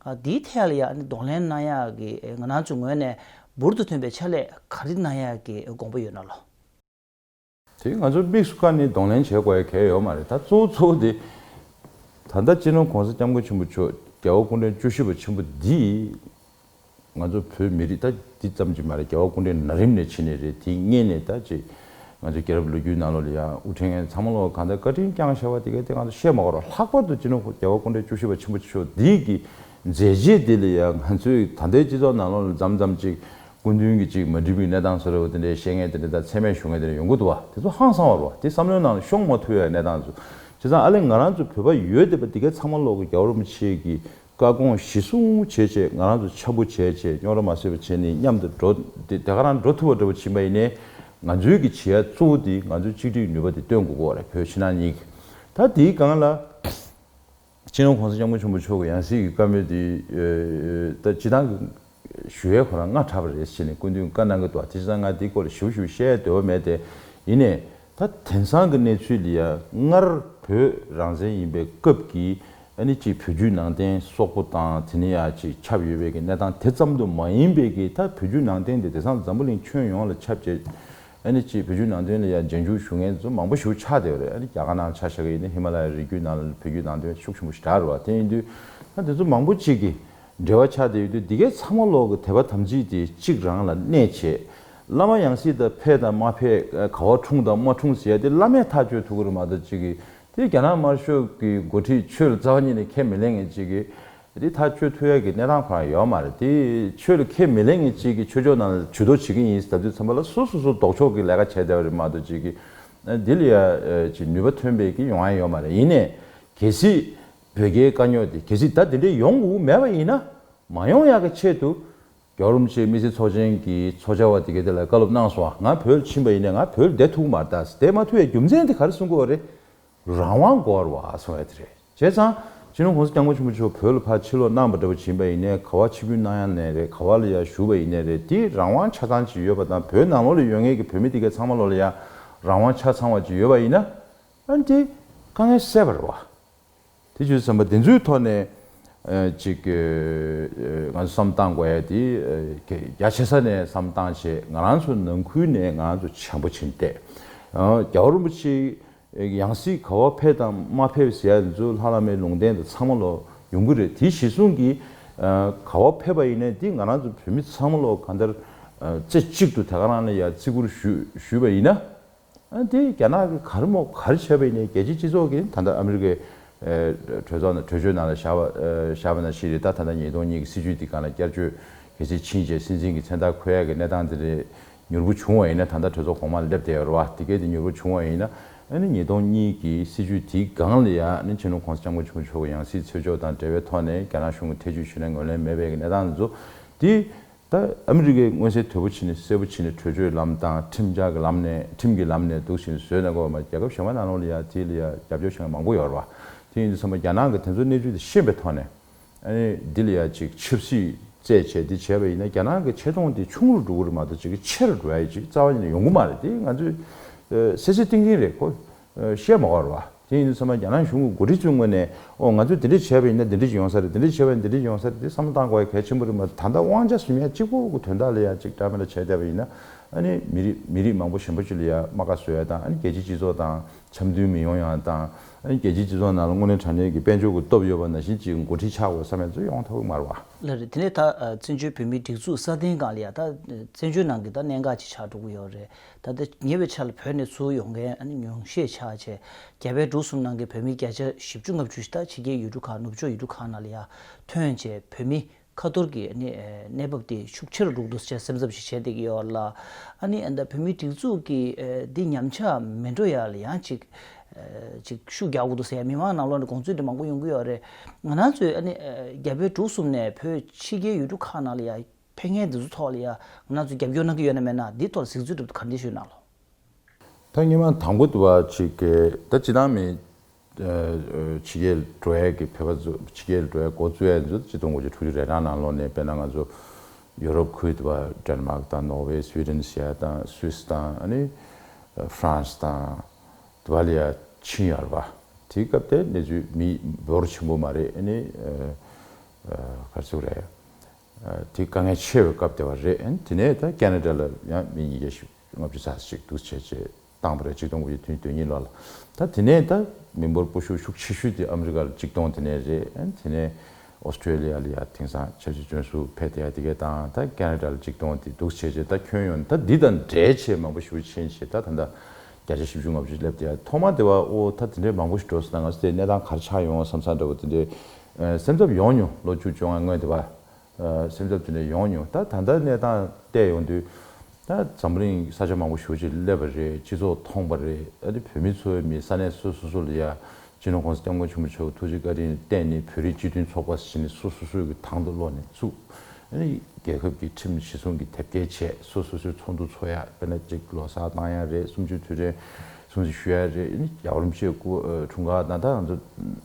ཨ་འདིའི་ཐད་ལ་ཡང་ཨ་ནི་གདོང་ལེན་གནང་ཡག་གི་ང་རང་ཚོའི་ངོས་ནས་འབུར་དུ་ཐོན་པའི་ཕྱག་ལས་ག་རེ་གནང་ཡག་གི་དགོངས་པ་ཡོད་ན་ལོ། དེ་ང་ཚོ་དམིགས་སུ་བཀར་ནས་གདོང་ལེན་བྱེད་དགོས་ཡ་གལ་ཡོད་མ་རེད། ད་གཙོ་བོ་གཙོ་བོ་དེ་ད་ལྟ་སྤྱི་ནོར་༸གོང་ས་༸སྐྱབས་མགོན་ཆེན་པོ་མཆོག་རྒྱལ་བ་སྐུ་ཕྲེང་བཅུ་བཞི་པ་ཆེན་པོ་འདིས་ང་ཚོ་བོད་མི་རིགས་ད་འདི་ཙམ་གྱིས་མ་རེད། རྒྱལ་བ་སྐུ་ཕྲེང་ན་རིམ་ནས་ཕྱིན་ནས་རེད། དེ་སྔས་ནས་ད་ཅིག་ང་ཚོ་རྒྱལ་རབས་ལོ་རྒྱུས་ནང་ལོགས་ལ་ཡང་དབུ་ཁྲིད་མཁན་ཚང་མ་ལོག་གང་ལྟར་བཀའ་དྲིན་བསྐྱངས་བཞག་པ་དེ་ག་དེ་ང་ཚོ་བཤད་མ་དགོས་རོགས། ལྷག་པར་དུ་སྤྱི་ནོར་རྒྱལ་བ་སྐུ་ཕྲེང་བཅུ་བཞི་པ་ཆེན་པོ་མཆོག་འདི་གི་མཛད་རྗེས་དེ་ལ་ཡང་ང་ཚོའི་ད་ལྟའི་སྤྱི་ཚོགས་ནང་ལོགས་ལ་མཚམས་མཚམས་ཅིག་སྐུ་མདུན་གྱི་ཅིག་མ་འགྲིག་པའི་གནས་སྟངས་བཟོ་འདྲ་བོ་དེ་འདྲའི་བཤད་མཁན་དེ་འདྲ་དང་མཚན་སྨད་ཞུ་མཁན་དེ་འདྲ་ཡོང་གི་འདུག་བ། དེ་ཚོ་ཧང་སང་བ་རེད་བ། དེ་བསམ་བློའི་ནང་ལ་ཤོང་མ་ཐུབ་ཡ་གནས་སྟངས་ཚོ། བྱས་ཙང་ཨ་ལས་ང་རང་ཚོ་བོད་པ་ཡོད་བསྡད་པ་དེ་གའི་ཚང་མ་ལོག་གི་རྒྱལ་བ་རིན་པོ་ཆེ་གི་བཀའ་དགོངས་གཞི་བཟུང་བྱས་བྱས་ང་རང་ཚོ་འཆམ་པོ་བྱས་བྱས་རྙོག་དྲ་མ་བཟོས་པ་བྱས་ནས་མཉམ་དུ་འགྲོ། དེ་དེ་ག་རང་འགྲོ་ཐུབ་པ་འདྲ་བོ་ཕྱིན་པ་ཡིན་ནའི་ང་ཚོའི་གི་བྱེད་ཡ་གཙོ་བོ་དེ་ང་ཚོའི་གཅིག་སྒྲིལ་ནུས་པ་དེ་སྟོན་དགོས་ཀྱི་ཡོད་རེད། བོད་ཕྱི་ནང་གཉིས་ཀྱི། ད་དེའི་སྒང་ལ་སྤྱི་ནོར་༸གོང་ས་༸སྐྱབས་མགོན་ཆེན་པོ་མཆོག་གི་ཡང་སྲིད་ཀྱི་བཀའ་མོལ་དེ་ད་སྤྱི་བཏང་གི་ཞུ་ཡས་ཁོ་རང་སྔ་དྲགས་པ་རེད་ཟེར་ནས་སྐུ་མདུན་བཀའ་གནང་གི་འདུག་དེ་བྱས་ཙང་ང་འདིའི་སྐོར་ལ་ཞིབ་ཞིབ་བཤད་འདོད་པ་མེད་དེ། ཡིན་ནའི་ད་དེང་སང་གི་གནས་ཚུལ་ལ་ཡ་སྔར་བོད་རང་བཙན་ཡིན་པའི་སྐབས་ཀྱི་ཨ་ནི་ཅིག་བོད་བརྒྱུད་ནང་བསྟན་སོག་པོ་དང་དེ་ནས་ཡ་ཅིག་ཁྱབ་ཡོད་པའི་གི་གནས་སྟངས་དེ་ཙམ་དུ་མ་ཡིན་པའི་གི་ད་བོད་བརྒྱུད་ནང་བསྟན་དེ་དེང་སང་འཛམ་བུ་གླིང་ཁྱོན་ཡོངས་ལ་ཁྱབ་བྱས། ཨ་ནི་ཅིག་བོད་བརྒྱུད་ནང་བསྟན་ལ་ཡང་རྗེས་འཇུག་ཞུ་མཁན་ཚོ་མང་པོ་ཞིག་ཆགས་བསྡད་ཡོད་རེད། ཨ་ནི་རྒྱ་གར་ནང་ཆ་བཞག་གི་ཡིན་ན་ཧི་མ་ལ་ཡའི་རི་རྒྱུད་ནང་ལ་བོད་བརྒྱུད་ནང་བསྟན་ཤུགས་ཆེན་པོ་ཞིག་དར་བ་དེ་ཡིན་དུས། ཨ་དེ་ཚོ་མང་པོ་ཅིག་གི་འབྲེལ་བ་ཆགས་བསྡད་ཡོད་དུས་འདི་གའི་ཚང་མ་ལོག་གི་དད་པ་དམ་ཚིག་དེ་གཅིག་རང་ལ་གནས་བྱས། བླ་མ་ཡང་སྲིད་དང་ཕེབས་དང་མ་ཕེབས་ག་བ་འཁྲུངས་དང་མ་འཁྲུངས་ཟེར་ཡ་དེ་བླ་མས་ཐག་གཅོད་ཐུབ་ཀྱི་རེད་མ་གཏོགས་ཅིག་གི་དེ་རྒྱ་ནག་དམར་ཤོག་གི་འགོ་ཁྲིད་ཆོས་ལ་རྩ་བ་ཉིད་ནས་ཁས་མི་ལེན་མཁན་ཅིག་གིས། དེ་ཐག་གཅོད་ཐུབ་ཡ་གི་གནས་སྟངས་ཁོ་རང་ཡོད་མ་རེད། དེ་ཆོས་ལ་ཁས་མི་ལེན་མཁན་ཅིག་གིས་ཆོས་ཕྱོགས་ནང་ལ་ཇུས་གཏོགས་བྱེད་ཀྱི་ཡིན་ཟེར་ད་དུས་ཙམ་པ་ལ་སོ་སོ་སོ་ལྡོག་ཕྱོགས་ཀྱི་ལས་ཀ་བྱས་བསྡད་པ་རེད་མ་གཏོགས་ཅིག་གིས་འདི་ལ་ཡ་ཅིག་ནུས་པ་ཐོན་པའི་གི་ཡོང་ཡ་ཡོད་མ་རེད། ཡིན་ནའི་གལ་སྲིད་བོད་རྒྱའི་དཀའ་རྙོག་དེ་གལ་སྲིད་ད་དེ་འདྲའི་ཡོང་དགོས་མེད་པ་ཡིན་ན་མ་ཡོང་ཡ་གི་ཆེད་དུ། རྒྱལ་བ་རིན་པོ་ཆེའི་དམིགས་བསལ་ཚོགས་ཆེན་གྱི་ཚོགས་བཅར་བ་དེ་གའི་དེ་ལ་བཀའ་སློབ་གནང་སོང་བ། ང་བོད་ལ་ཕྱིན་པ་ཡིན་ནའི་ང་བོད་ལ་བསྡད་ཐུབ་ཀྱི་མ་རེད་ད་ཟེར། བསྡད་མ་ཐུབ་ཡའི་རྒྱུ་མཚན་དེ་ག་རེ་གསུང་གི་ཡོད་རེད། རང་དབང་དགོས་རེད་བ་གསུང་ཡ་དེ་རེད། བྱས་ཙང་སྤྱི་ནོར་༸གོང་ས་༸སྐྱབས་མགོན་ཆེན་པོ་མཆོག་བོད་ལ་ཕར་ཕྱིར་ལོག་གནང་བ་འདྲ་བོ་ཕྱིན་པ་ཡིན་ནའི་ག་བ་ཆིབས་བསྒྱུར་གནང་ཡ་ནས་རེད། ག་བ་ལ་ཡ་བཞུགས་པ་ཡིན་ནའི་རེད། དེ་རང་དབང་ཆ་ཚང་ཅིག་ཡོད་པ་དང་བོད་ནང་ལོགས་ལ་ཡོད་མཁན་གྱི་བོད་མི་དེ་གའི་ཚང་མ་ལོགས་ལ་ཡ་རང་དབང་ཆ་ཚང་བ་ཅིག་ཡོད་པ་ཡིན་ན་ཨ་ནི་དེ་དཀའ་ངལ་སེལ་བ་རེད་བ། དེ་བྱས་ཙང་དེ་ཚོའི་ཐོག་ནས་ཨ་ཅིག་ཨ་ང་ཚོ་བསམ་བཏང་དགོས་ཡ་དེ་ཨ་རྒྱ་ཆེ་ས་ནས་བསམ་བཏང་བྱས་ང་རང་ཚོ་ནང་ཁུལ་ནས་ང་རང་ཚོ་བྱམས་པོ་བྱས་བསྡད། ཨ་རྒྱལ་བ་རིན་པོ་ཆེ་ཡང་སྲིད་ག་བ་ཕེབས་དང་མ་ཕེབས་ཟེར་ཡ་དེ་ཚོ་ལྷ་བླ་མའི་ལུང་བསྟན་དང་ཚང་མ་ལོག་ཡོང་གི་རེད། དེ་གཞི་བཟུང་གིས་ཨ་ག་བ་ཕེབས་པ་ཡིན་ནའི་དེ་ང་རང་ཚོ་བོད་མི་ཚང་མ་ལོག་གང་ལྟར་ཨ་རྩེ་གཅིག་ཏུ་དེ་ག་རང་ལ་ཡ་བརྩི་བཀུར་ཞུ་ཞུས་པ་ཡིན་ན། ཨ་དེ་རྒྱ་ནག་གིས་ག་རེ་མོ་ག་རེ་བྱས་པ་ཡིན་ནའི་རྒྱལ་སྤྱིའི་སྤྱི་ཚོགས་ཀྱིས་ད་ལྟ་ཨ་མི་རི་ཀའི་ཨ་གྲོས་ཚོགས་ནང་གྲོས་ཆོད་ནང་ལ་བཞག་པ་ཨ་བཞག་པ་ནང་བཞིན་རེད། ད་ད་ལྟ་ཉིས་སྟོང་གཉིས་ཀྱི་སྲིད་བྱུས་དེ་སྒང་ལ་བསྐྱར་བཅོས་གལ་སྲིད་ཕྱིན་རྗེས་སྲིད་འཛིན་གྱི་མཚན་རྟགས་འཁོད་ཡ་གི་གནས་སྟངས་དེ་རེད། མྱུར་པོ་བྱུང་བ་ཡིན་ན་ད་ལྟ་གྲོས་ཚོགས་གོང་མ་ལ་སླེབས་བསྡད་ཡོད་རེད་བ། དེ་གས་དེ་མྱུར་པོ་བྱུང་བ་ཡིན་ན་ཨ་ནི་ཉིས་སྟོང་གཉིས་ཀྱི་སྲིད་བྱུས་དེའི་སྒང་ལ་ཡ་ཨ་ནི་སྤྱི་ནོར་༸གོང་ས་༸སྐྱབས་མགོན་ཆེན་པོ་མཆོག་གི་ཡང་སྲིད་ཚུད་ཕྱོགས་དང་འབྲེལ་བའི་ཐོག་ནས་རྒྱ་ནག་གཞུང་གི་ཐེ་བྱུས་ཞུས་ན་ངོས་ལེན་མེད་པའི་གི་གནས་སྟངས་དེ་ཚོ་དེ། ད་ཨ་མི་རི་ཀས་མངོན་གསལ་དོད་པོ་བྱས་ནས་གསལ་པོ་བྱས་ནས་གྲོས་ཆོད་ལམ་དང་ཁྲིམས་འཆར་གྱི་ལམ་ནས་ཁྲིམས་ཀྱི་ལམ་ནས་འདུག་བཞིན་བཟོས་ན་གོ་མ་རྒྱལ་ཁབ་གཞན་པ་ནང་ལོགས་ལ་ཡ་དེ་ལ་ཡ་རྒྱབ་སྐྱོར་བྱེད་མཁན་མང་པོ་ཡོད་རེད་བ། དེ་ཡིན་དུས་ཚང་མ་རྒྱ་ནག་གི་དེ་ཚོ་གནས་ཚུལ་དེ་ཤེས་པའི་ཐོག་ནས་ཨ་ནི་འདི་ལ་ཡ་ཅིག་ཆབ་སྲིད་རྩད་བྱས་འདི་བྱས་པ་ཡིན་ན་རྒྱ་ནག་གི་ཆེ་མཐོང་དེ་ཆུང་རུ་འགྲོ་གི་རེད་མ་གཏོགས་ཅིག་གི་ཆེ་རུ་འགྲོ་ཡ་ཅིག་རྩ་བ་ཉིད་ནས་ཡོང་གི་མ་རེད། དེ་ང་ཚོས་གསལ་གསལ་ཏིང་ཏིང་རེད་ཁོ། བཤད་མ་དགོས་རེད་བ། དེ་ཡིན་དུས་ཚང་མ་རྒྱ་ནག་གཞུང་གི་འགོ་ཁྲིད་ཚོའི་ངོས་ནས་ཨོ་ང་ཚོས་འདི་འདྲ་བྱས་པ་ཡིན་ན་འདི་འདྲ་ཅིག་ཡོང་ས་རེད། འདི་འདྲ་བྱས་པ་ཡིན་ན་འདི་འདྲ་ཅིག་ཡོང་ས་རེད། དེ་བསམ་བློ་བཏང་དགོས་ཡ་གལ་ཆེན་པོ་རེད་མ་གཏོགས་ད་ལྟ་དབང་ཆ་ཟིན་ཡ་གཅིག་པོ་གི་དོན་དག་ལ་ཡ་གཅིག་ཀྲ་མེ་ལ་བྱས་བསྡད་པ་ཡིན་ན་ ཨ་ནི་མི་རིགས་མི་རིགས་མང་པོ་གཞན་པ་ཅིག་ལ་ཡ་རྨ་ཁ་བཟོ་ཡ་དང་། ཨ་ནི་རྒྱལ་སྤྱིའི་སྤྱི་ཚོགས་དང་འཆམ་མཐུན་མི་ཡོང་ཡ་དང་། ཨ་ནི་རྒྱལ་སྤྱིའི་སྤྱི་ཚོགས་ནང་ལ་དངོས་གནས་དྲང་གནས་ཀྱི་དཔལ་འབྱོར་གྱི་སྟོབས་ཡོད་པ་ནང་བཞིན་ཅིག་འགོ་ཁྲིད་ཆགས་དགོས་བསམ་ཡ་ཚོ་ཡོང་ཐུབ་ཀྱི་མ་རེད་བ། ལགས་རེད། དེ་ནས་ད་ཨ་བཙན་བྱོལ་བོད་མིའི་སྒྲིག་འཛུགས་སྲ་བརྟན་སྒང་ལ་ཡ་ད་བཙན་བྱོལ་ནང་གི་ད་གནད་འགག་ཅིག་ཆགས་འགྲོ་གི་ཡོད་རེད། ད་ལྟ་ཉེ་བའི་ཆར་ལ་བོད་ནས་ཚུར་ཡོང་མཁན་ཨ་ནི་ཉུང་ཤས་ཆགས་བྱས། རྒྱ་བལ་འབྲུག་གསུམ་ནང་གི་བོད་མི་བརྒྱ་ཆ་བཞི་བཅུ་ལྔ་བཅུ་ཞིག་ད་ཕྱི་རྒྱལ་ཡུལ་གྲུ་ཁག་ནུབ་ཕྱོགས་ཡུལ་གྲུ་ཁག་ནང་ལ་ཡ་ཐོན་བྱས། བོད་མི་ཁ་ཐོར་གྱི་ཨ་ནི་ཨ་གནས་བབ་དེ་ཤུགས་ཆེ་རུ་འགྲོ་གི་འདུག་ཅེས་སེམས་འཚབ་ཞིག་བྱས་བསྡད་ཀྱི་ཡོད་ལ། ཨ་ནི་ཨ་ད་བོད་མིའི་སྒྲིག་འཛུགས་ཀྱི་ཨ་འདི་ཉམས་ཆག་མི་འགྲོ་ཡ་ལ་ཡང་ཅིག་ཨ་ཅིག་ཤུགས་རྒྱག་དགོས་འདུག་ཟེར་ཡ་མི་མང་ནང་ལོགས་ནས་དགོངས་ཚུལ་འདི་མང་པོ་ཡོང་གི་ཡོད་རེད། ང་རང་ཚོས་ཨ་ནི་ཨ་རྒྱ་བལ་འབྲུག་གསུམ་ནས་བོད་ཕྱི་རྒྱལ་ཡུལ་གྲུ་ཁག་ནང་ལ་ཡ་ཕེབས་མཁན་འདི་ཚོ་ཐོག་ལ་ཡ་ང་རང་ཚོས་རྒྱབ་སྐྱོར་གནང་གི་ཡོད་ན་མེད་ན། འདི་ཐོག་ལ་གཟིགས་ཚུལ་འདྲ་པོ་ག་འདྲ་ཞུ་གནང་ལོ། ད་སྔོན་མ་དང་པོ་དུ་བ་ཅིག་གི་ད་སྤྱི་བཏང་མི་ཕྱི་རྒྱལ་འགྲོ་ཡས་ཀྱི་བོད་པ་ཚོ་ཕྱི་རྒྱལ་འགྲོ་ཡས་འགོ་བཙུགས་ཡས་ཚོ་ཆིག་སྟོང་དགུ་བརྒྱ་དྲུག་ཅུ་རེ་གྲངས་ནང་ལོགས་ནས། དཔེར་ན་ང་ཚོ་ཡུ་རོབ་ཁུལ་དུ་བ་ཌེན་མཱག་དང་ནོར་ཝེ། སུའི་ཌེན་ཟེར་ཡ་དང་། སུད་སི་དང་། ཨ་ནི་ཧྥ་རན་སི་དང་དུ་བ་ལ་ཡ་ཕྱིན་ཡོད་རེད་བ། དེའི་སྐབས་དེ་གནས་ཚུལ་མི་འབོར་ཆེན་པོ་མ་རེད། ཨ་ནི་ག་རེ་ཟེར་དགོས་རེད། དེ་དཀའ་ངལ་ཆེ་བའི་སྐབས་དེ་བ་རེད། དེ་ནས་ད་ཁེ་ན་ཌ་ལ་ཡང་མི་ཉིས་བརྒྱ་ལྔ་བཅུ་ཙམ་ཞིག་འདུག་བྱས་བྱས་བཏང་བ་རེད། ཆིག་སྟོང་དགུ་བརྒྱ་དོན་གཉིས་ལོ་ལ། ད་དེ་ནས་ད་མི་འབོར་སྤོ་ཤུགས་ཤུགས་ཆེ་ཤོས་དེ་ཨ་མི་རི་ཀ་ལ་གཅིག་སྟོང་དེ་ནས་རེད། དེ་ནས་ཨོ་སི་ཀྲེ་ལི་ཡ་ལ་ཡ་དེང་སང་ཆབ་སྲིད་བཙོན་ཟུར་ཕེབས་བསྡད་ཡ་དེ་གས་དང་། ད་ཁེ་ན་ཌ་ལ་གཅིག་སྟོང་དེ་འདུག་བྱས་བྱས་ད་ཁྱོན་ཡོངས་ད་འདི་དང་འབྲེལ་བྱས་མང་པོ་ཞེ་པོ་ཕྱིན་བྱས། ད་ད་ལྟ་བརྒྱ་ཆ་བཞི་བཅུ་ལྔ་བཅུ་སླེབས་བསྡད་ཡ། ཐོག་མ་དེ་བ་ཨོ་ད་དེ་འདྲའི་མང་པོ་ཞིག་འགྲོ་སོང་ན་ང་ཚོ་དེ་གནས་སྟངས་ག་རེ་ཆགས་ཡོང་བསམ་བསམ་འདྲ་པོ་དེ་འདྲའི་སེམས་འཚབ་ཡོང་མྱོང་། ལོ་བཅུ་བཅོ་ལྔ་སྔོན་དེ་བ། སེམས་འཚབ་དེ་འདྲ་ཡོང་མྱོང་། ད་ད་ལྟ་གནས་སྟངས་བལྟས་ཡོང་དུས། ད་འཛམ་བུ་གླིང་ས་ཆ་མང་པོ་ཞེ་པོ་ཅིག་སླེབས་པ་རེད། སྤྱི་ཚོགས་ཐོངས་པ་རེད། ཨ་ནི་བོད་མི་ཚོ་མི་ས་གནས་སོ་སོ་སོ་ལ་ཡ་སྤྱི་ནོར་༸གོང་ས་༸སྐྱབས་མགོན་ཆེན་པོ་མཆོག་ཐུགས་རྗེ་བཀའ་དྲིན་བརྟེན་ནས་བོད་རིགས་སྤྱི་མཐུན་ཚོགས་པ་ཟེར་ནས་སོ་སོ་སོའི་གི་དང་དུ་བླངས་ནས་བཙུགས། ཨ་ནི་རྒྱལ་ཁབ་ཀྱི་ཁྲིམས་གཞི་བཟུང་གི་དེབ་སྐྱེལ་བྱས། སོ་སོ་སོའི་ཚོགས་འདུ་ཚོགས་ཡ། དཔེར་ན་གཅིག་ལོ་གསར་བཏང་ཡ་རེད། གསུམ་བཅུའི་དུས་དྲན་སྲུང་བརྩི་ཞུ་ཡ་རེད། ཨ་ནི་རྒྱལ་བ་རིན་པོ་ཆེའི་སྐུ་འཁྲུངས་སྐར་དང་། ད་ང་ཚོ་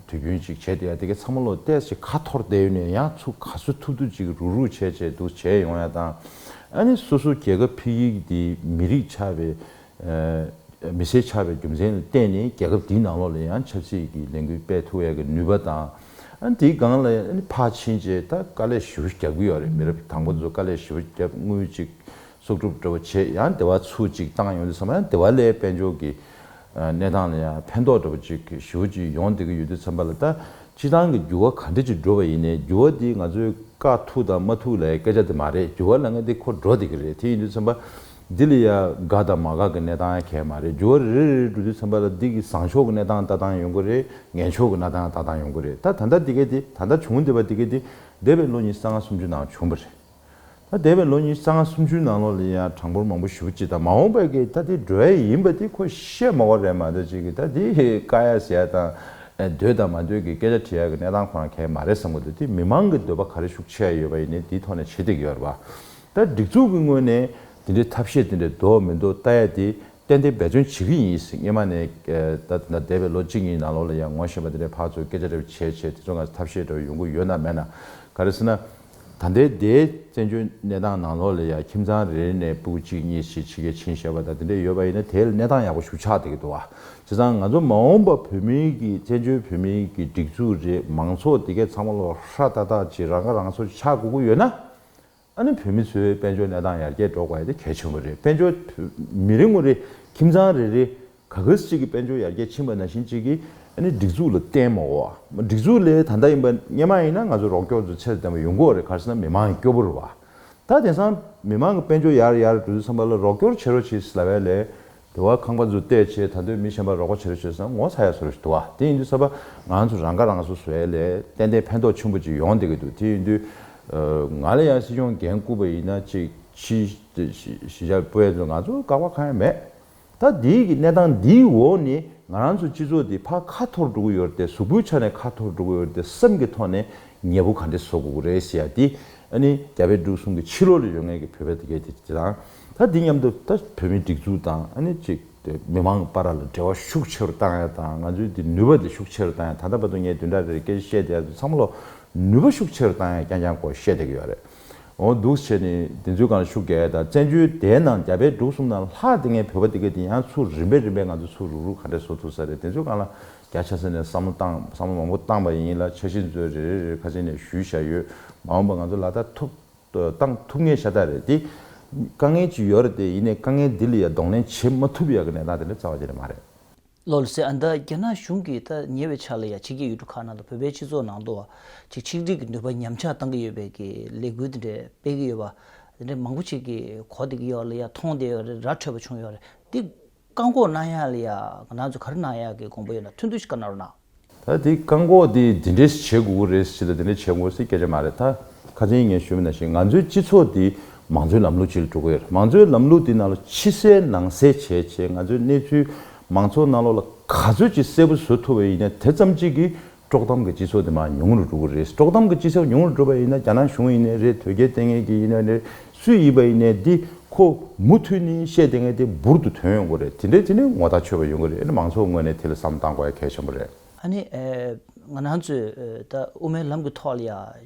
དུས་རྒྱུན་ཅིག་བྱས་བསྡད་ཡ་དེ་ག་ཚང་མ་ལོ་ཏོག་ཙམ་ཁ་འཐོར་བསྡད་ཡོད་ནས། ཡང་ཚུར་ག་ཚོད་ཐུབ་ཐུབ་ཅིག་རུག་རུག་བྱས་བྱས་འདུག་བྱས་ཡོང་ཡ་དང་། ཨ་ནི་སོ་སོ་རྒྱལ་ཁབ་འཕེལ་ཡིག་འདི་མི་རིགས་ཆགས་པའི་མི་སེར་ཆགས་པའི་རྒྱུ་མཚན་ལ་བརྟེན་ནས་རྒྱལ་ཁབ་འདིའི་ནང་ལོགས་ལ་ཡང་ཆབ་སྲིད་ཀྱི་ལས་འགུལ་སྤེལ་ཐུབ་ཡ་གི་ནུས་པ་དང་། ཨ་ནི་དེའི་སྒང་ལ་ཨ་ནི་ཕར་ཕྱིན་བྱས་ད་དཀའ་ལས་ཞེ་པོ་རྒྱབ་ཀྱི་ཡོད་རེད། མི་རབས་དང་པོ་ཚོ་དཀའ་ལས་ཞེ་པོ་རྒྱབ། དངུལ་ཅིག་གསོག་སྒྲུབ་འདྲ་པོ་བྱས། ཡང་དེ་བ་ཚུར་ཅིག་བཏང་ཡོང་དུས་ཙམ་པ། ཡང་དེ་བ་ལས་དཔལ་འབྱོར་གྱི་གནས་སྟངས་ལ་ཡང་ཕན་ཐོགས་འདྲ་པོ་ཅིག་ཞེ་པོ་ཅིག་ཡོང་བསྡད་ཀྱི་ཡོད་དུས་ཙམ་པ་ལ། ད་སྤྱི་བཏང་གི་འགྱུར་བ་ག་འདྲ་ཅིག་འགྲོ་བ་ཡིན་ནའི། འགྱུར་བ་འདི་ང་ཚོས་བཀག་ཐུབ་དང་མ་ཐུབ་ལ་སྐད་ཆ་དེ་མ་རེད། འགྱུར་བ་ལབ་མཁན་དེ་ཁོ་འགྲོ་བསྡད་ཀྱི་རེད། དེ་ཡིན་དུས་ཙམ་པ་འདི་ལ་ཡ་དགའ་དང་མ་དགའ་གི་གནས་སྟངས་ཡང་གང་ཡང་མ་རེད། འགྱུར་བ་རེ་རེ་རེ་འགྲོ་དུས་ཙམ་པ་ལ་འདི་གི་བཟང་ཕྱོགས་ཀྱི་གནས་སྟངས་ལྟ་སྟངས་ཡོང་གི་རེད། ངན་ཕྱོགས་ཀྱི་གནས་སྟངས་ལྟ་སྟངས་ཡོང་གི་རེད། ད་ད་ལྟ་འདི་གས་དེ། ད་ལྟ་བྱུང་བསྡད་པ་འདི་གས་དེ་འདས་པའི་ལོ་ཉི་ཤུ་རྩ་ལྔ་སུམ་ཅུ་ནང་བྱུང་བ་རེད། ད་འདས་པའི་ལོ་ཉི་ཤུ་རྩ་ལྔ་སུམ་ཅུའི་ནང་ལོགས་ལ་ཡང་གྲངས་འབོར་མང་པོ་ཞེ་པོ་ཅིག་དང་། མ་འོངས་པའི་གི་ད་དེ་འགྲོ་ཡ་ཡིན་པ་དེ་ཁོ་ཤེས་མ་དགོས་རེད། མ་གཏོགས་ཅིག་གི་ད་དེ་བཀག་ཡ་ཟེར་ཡ་དང་། ཨེ་འདོད་དང་མ་འདོད་ཀྱི་སྐད་ཆ་དྲི་ཡ་གི་གནས་སྟངས་ཁོ་རང་གང་ཡང་མ་རེད་བསམ་གི་འདུག་དེ་མི་མང་གི་འདོད་པ་ག་རེ་ཤུགས་ཆེ་ཡ་ཡོད་པ་ཡིན་ནའི་དེའི་ཐོག་ནས་བྱེད་བསྡད་ཀྱི་ཡོད་རེད་པ། ད་སྒྲིག་འཛུགས་ཀྱི་ངོས་ནས་དེ་འདྲའི་ཐབས་ཤེས་དེ་འདྲ་འདུག་མི་འདུག་ལྟ་ཡ་དེ་ཏན་ཏན་འབད་བརྩོན་བྱེད་ཀྱི་ཡིན། སྔོན་མ་ནས་ཨེ་ད་ད་འདས་པའི་ལོ་གཅིག་གཉིས་ནང་ལོགས་ལ་ཡང་ངོ་ཤེས་པ་དེ་འདྲའི་ཕར་ཚུར་སྐད་ཆ་འདྲ་བོ་བྱས་བྱས། དེ་ཚོ་ང་ཚོ་ཐབས་ཤེས་འདྲ་བོ་ཡོང་གི་ཡོད་ན་མེད་ན། ག་རེ་ཟེར་ན། ད་ལྟའི་དེའི་བཙན་བྱོལ་གནས་སྟངས་ནང་ལོགས་ལ་ཡང་ཁྱིམ་ཚང་རེ་རེ་ནས་སྤུ་གུ་གཅིག་གཉིས་ཞིག་ཕྱི་རྒྱལ་ཕྱིན་བཞག་པ་དང་དེ་འདྲ་ཡོད་པ་ཡིན་ན། དེ་ལ་གནས་སྟངས་ཡག་པོ་ཞིག་ཆགས་བསྡད་ཀྱི་འདུག་བ། བྱས་ཙང་ང་ཚོ་མ་འོངས་པ་བོད་མིའི་གི་བཙན་བྱོལ་བོད་མིའི་གི་སྒྲིག་འཛུགས་རེད། མང་ཚོགས་དེ་གས་ཚང་མ་ལོག་ཧྲ་ཏག་ཏག་ཅིག་རང་ཁ་རང་གསོ་ཆགས་དགོས་ཀྱི་ཡོད་ན། ཨ་ནི་བོད་མི་ཚོའི་དཔལ་འབྱོར་གནས་སྟངས་ཡར་རྒྱས་འགྲོ་དགོས་ཡ་དེ་གལ་ཆེན་པོ་རེད། དཔལ་འབྱོར་མི་རེ་ངོ་རེ་ཁྱིམ་ཚང་རེ་རེ་ག་ག་ཅིག་གི་དཔལ་འབྱོར་ཡར་རྒྱས་ཕྱིན་པ་ནང་བཞིན་ཅིག་གིས་ཨ་ནི་སྒྲིག་འཛུགས་ལ་བརྟེན་མ་དགོས་པ། སྒྲིག་འཛུགས་ལས་ད་ལྟ་ཡིན་པ་སྔོན་མ་ཡིན་ན་ང་ཚོ་རོགས་སྐྱོར་ཚོ་ཚད་ལྡན་པ་ཡོང་གི་ཡོད་རེད། ག་རེ་ཟེར་ན་མི་མང་གི་སྐྱོ་པོ་རེད་བ། ད་དེང་སང་མི་མང་གི་དཔལ་འབྱོར་ཡར་ཡར་འགྲོ་དུས་ཙམ་པ་ལ་རོགས་སྐྱོར་བྱེད་རོགས་བྱེད་ཟེར་ལབ་པ་ལས། དེ་བ་ཁང་པ་ཚོ་བལྟས་བྱས། ད་དུང་མི་གཞན་པ་རོགས་པ་བྱེད་རོགས་བྱེད་ཟེར་ན་ངོ་ཚ་ཡ་བཟོ་འདྲ་ཞིག་འདུག་བ། དེ་ཡིན་དུས་ཙམ་པ་ང་ཚོ་རང་ཁ་རང་གསོ་བཟོ་ཡ་ལས་ཏན་ཏན་ཕན་ཐོགས་ཆེན་པོ་ཅིག་ཡོང་བསྡད་ཀྱི་འདུག་དེ་ཡིན་དུས་ང་ལ་ཡང་སྲིད་སྐྱོང་འགན་བསྐུར་བ་ཡིན་ན་ཅིག་ཕྱི་གཞིས་ཆགས་སྤོ་ཡ་ཚོ་ང་ཚོ་དཀའ་བ་གང་ཡང་མེད། ད་འདིའི་གི་གནས་སྟངས་འདིའི་འོག་ནས་ང་རང་ཚོ་སྤྱི་ཚོགས་འདི་ཕར་ཁ་འཐོར་འགྲོ་གི་ཡོད་རེད་དེ། གཟུགས་པོའི་ཆ་ནས་ཁ་འཐོར་འགྲོ་གི་ཡོད་རེད་དེ། སེམས་ཀྱི་ཐོག་ནས་ཉེ་པོ་ག་འདྲས་བཟོ་དགོས་ཀྱི་རེད་ཟེར་ཡ་འདི། ཨ་ནི་རྒྱ་བལ་འབྲུག་གསུམ་གྱི་ཕྱི་ལོགས་ལ་ཡོད་མཁན་གྱི་བོད་པ་དེ་གས་དེ་དེ་དང་། ད་འདི་མཉམ་དུ་ད་བོད་མིའི་སྒྲིག་འཛུགས་དང་། ཨ་ནི་ཅིག་མི་མང་བར་ལ་འབྲེལ་བ་ཤུགས་ཆེ་རུ་བཏང་ཡ་དང་། ང་ཚོའི་འདི་ནུས་པ་འདི་ཤུགས་ཆེ་རུ་བཏང་ཡ། ད་ལྟ་བར་དུ་ངས་བདུན་ཕྲག་རེར་སྐད་ཆ་བཤད་བསྡད་ཡ་དེ་ཚང་མ་ལོ་ནུས་པ་ཤུགས་ཆེ་རུ་བཏང་ཡ་རྐྱང་རྐྱང་སྐོར་བཤད་བསྡད་ཀྱི་ཡོད་རེད། འོ་འདུག་བྱས་ནས་དེ་ཚོའི་སྒང་ལ་ཤུགས་རྒྱག་ཡ་དང་། བཙན་བྱོལ་དེའི་ནང་རྒྱ་བལ་འབྲུག་གསུམ་ནང་ལྷག་དེ་ངས་བོད་པ་དེ་གས་དེ་ཡང་ཚུར་རིམ་པས་རིམ་པས་ང་ཚོ་ཚུར་རུག་རུག་ག་འདྲས་བཟོ་ཐུབ་ས་རེད། དེ་ཚོའི་སྒང་ལ་རྒྱ་ཆེ་ས་ནས་བསམ་བློ་བཏང་། བསམ་བློ་མང་པོ་བཏང་པ་ཡིན་ལ། འཆར་གཞི་ཚོ་རེ་རེ་རེ་ཁ་སང་ནས་ཞུས་བཞག་ཡོད། མ་འོངས་པ་ང་ཚོ་ལག་བསྟར་ཐུབ་བཏང་ཐུབ་ངེས་ཤ་སྟག་རེད། དེ་ དཀའ་ངལ་ཅིག་ཡོད་རེད་དེ། ཡིན་ནའི་དཀའ་ངལ་འདི་ལ་ཡ་གདོང་ལེན་བྱེད་མ་ཐུབ་ཡག་གི་གནས་སྟངས་དེ་འདྲ་རྩ་བ་ཉིད་ནས་མ་རེད། ལགས་སོ། ཨ་ནི་ད་རྒྱ་ནག་གཞུང་གིས་ད་ཉེ་བའི་ཆར་ལ་ཡ་ཕྱི་རྒྱལ་ཡུལ་གྲུ་ཁག་ནང་དུ་བོད་པའི་སྤྱི་ཚོགས་ནང་དུ་ཅིག་ཆིག་སྒྲིལ་གྱི་ནུས་པ་ཉམས་ཆག་བཏང་གི་ཡོད་པའི་གི་ལས་འགུལ་དེ་འདྲ་སྤེལ་གྱི་ཡོད་པ། དེ་འདྲ་མང་པོ་ཅིག་གིས་གོ་བསྡད་ཀྱི་ཡོད་ལ་ཡ་མཐོང་བསྡད་ཡོད་རེད། ར་འཕྲོད་པ་བྱུང་ཡོད་རེད། འདི་བཀག་འགོག་གནང་ཡག་ལ་ཡ་ང་རང་ཚོ་ག་རེ་གནང་ཡག་གི་དགོངས་པ་ཡོད་ན་ཐུང་ཐུང་ཞིག་བཀའ་གནང་རོགས་གནང་། ད་དེ་བཀག་འགོག་དེ་འདི་འདྲས་བྱེད་དགོས་ཀྱི་རེད་ཟེར་ད་དེ་འདྲས་བྱེད་དགོས་ཟེར་སྐད་ཆ་མ་རེད། ད་ཁ་སང་ངས་ཞུས་པ་ནང་བཞིན་ང་ཚོའི་སྤྱི་ཚོགས་དེ་མང་གཙོའི་ལམ་ལུགས་ཅིག་ལ་འགྲོ་གི་ཡོད་རེད། མང་གཙོའི་ལམ་ལུགས་དེ་ནང་ལ་ཕྱི་གསལ་ནང་གསལ་བྱས་བྱས་ང་ཚོའི་གནས་ཚུལ་མང་ཚོགས་ནང་ལོགས་ལ་ག་ཚོད་ཅིག་གསལ་པོ་བཟོ་ཐུབ་པ་ཡིན་ན་དེ་ཙམ་ཅིག་གིས་དཀྲོག་གཏམ་གྱི་སྤྱི་ཚོགས་དེ་མར་ཉུང་རུ་འགྲོ་གི་རེད། དཀྲོག་གཏམ་གྱི་སྤྱི་ཚོགས་ཉུང་རུ་འགྲོ་བ་ཡིན་ན་རྒྱ་ནག་གཞུང་ཡིན་ནའི་རེད། དོལ་རྒྱལ་བསྟེན་མཁན་གྱི་ཡིན་ནའི་རེད། སུ་ཡིན་པ་ཡིན་ནའི་འདི་ཁོ་མུ་མཐུད་ནས་བཤད་བསྡད་མཁན་དེ་འབུར་དུ་ཐོན་ཡོང་གི་རེད། དེ་འདྲའི་དེ་ནས་ངོ་ཐག་ཆོད་པ་ཡོང་གི་རེད། ཨ་ནི་མང་ཚོགས་ངོས་ནས་དེ་ལ་བསམ་བློ་བཏང་དགོས་ཡ་གལ་ཆེན་པོ་རེད། ཨ་ནི་ཨེ། ང་རང་ཚོས་ཨེ། ད་དབུ་མའི་ལམ་གྱི་ཐོག་ལ་ཡ་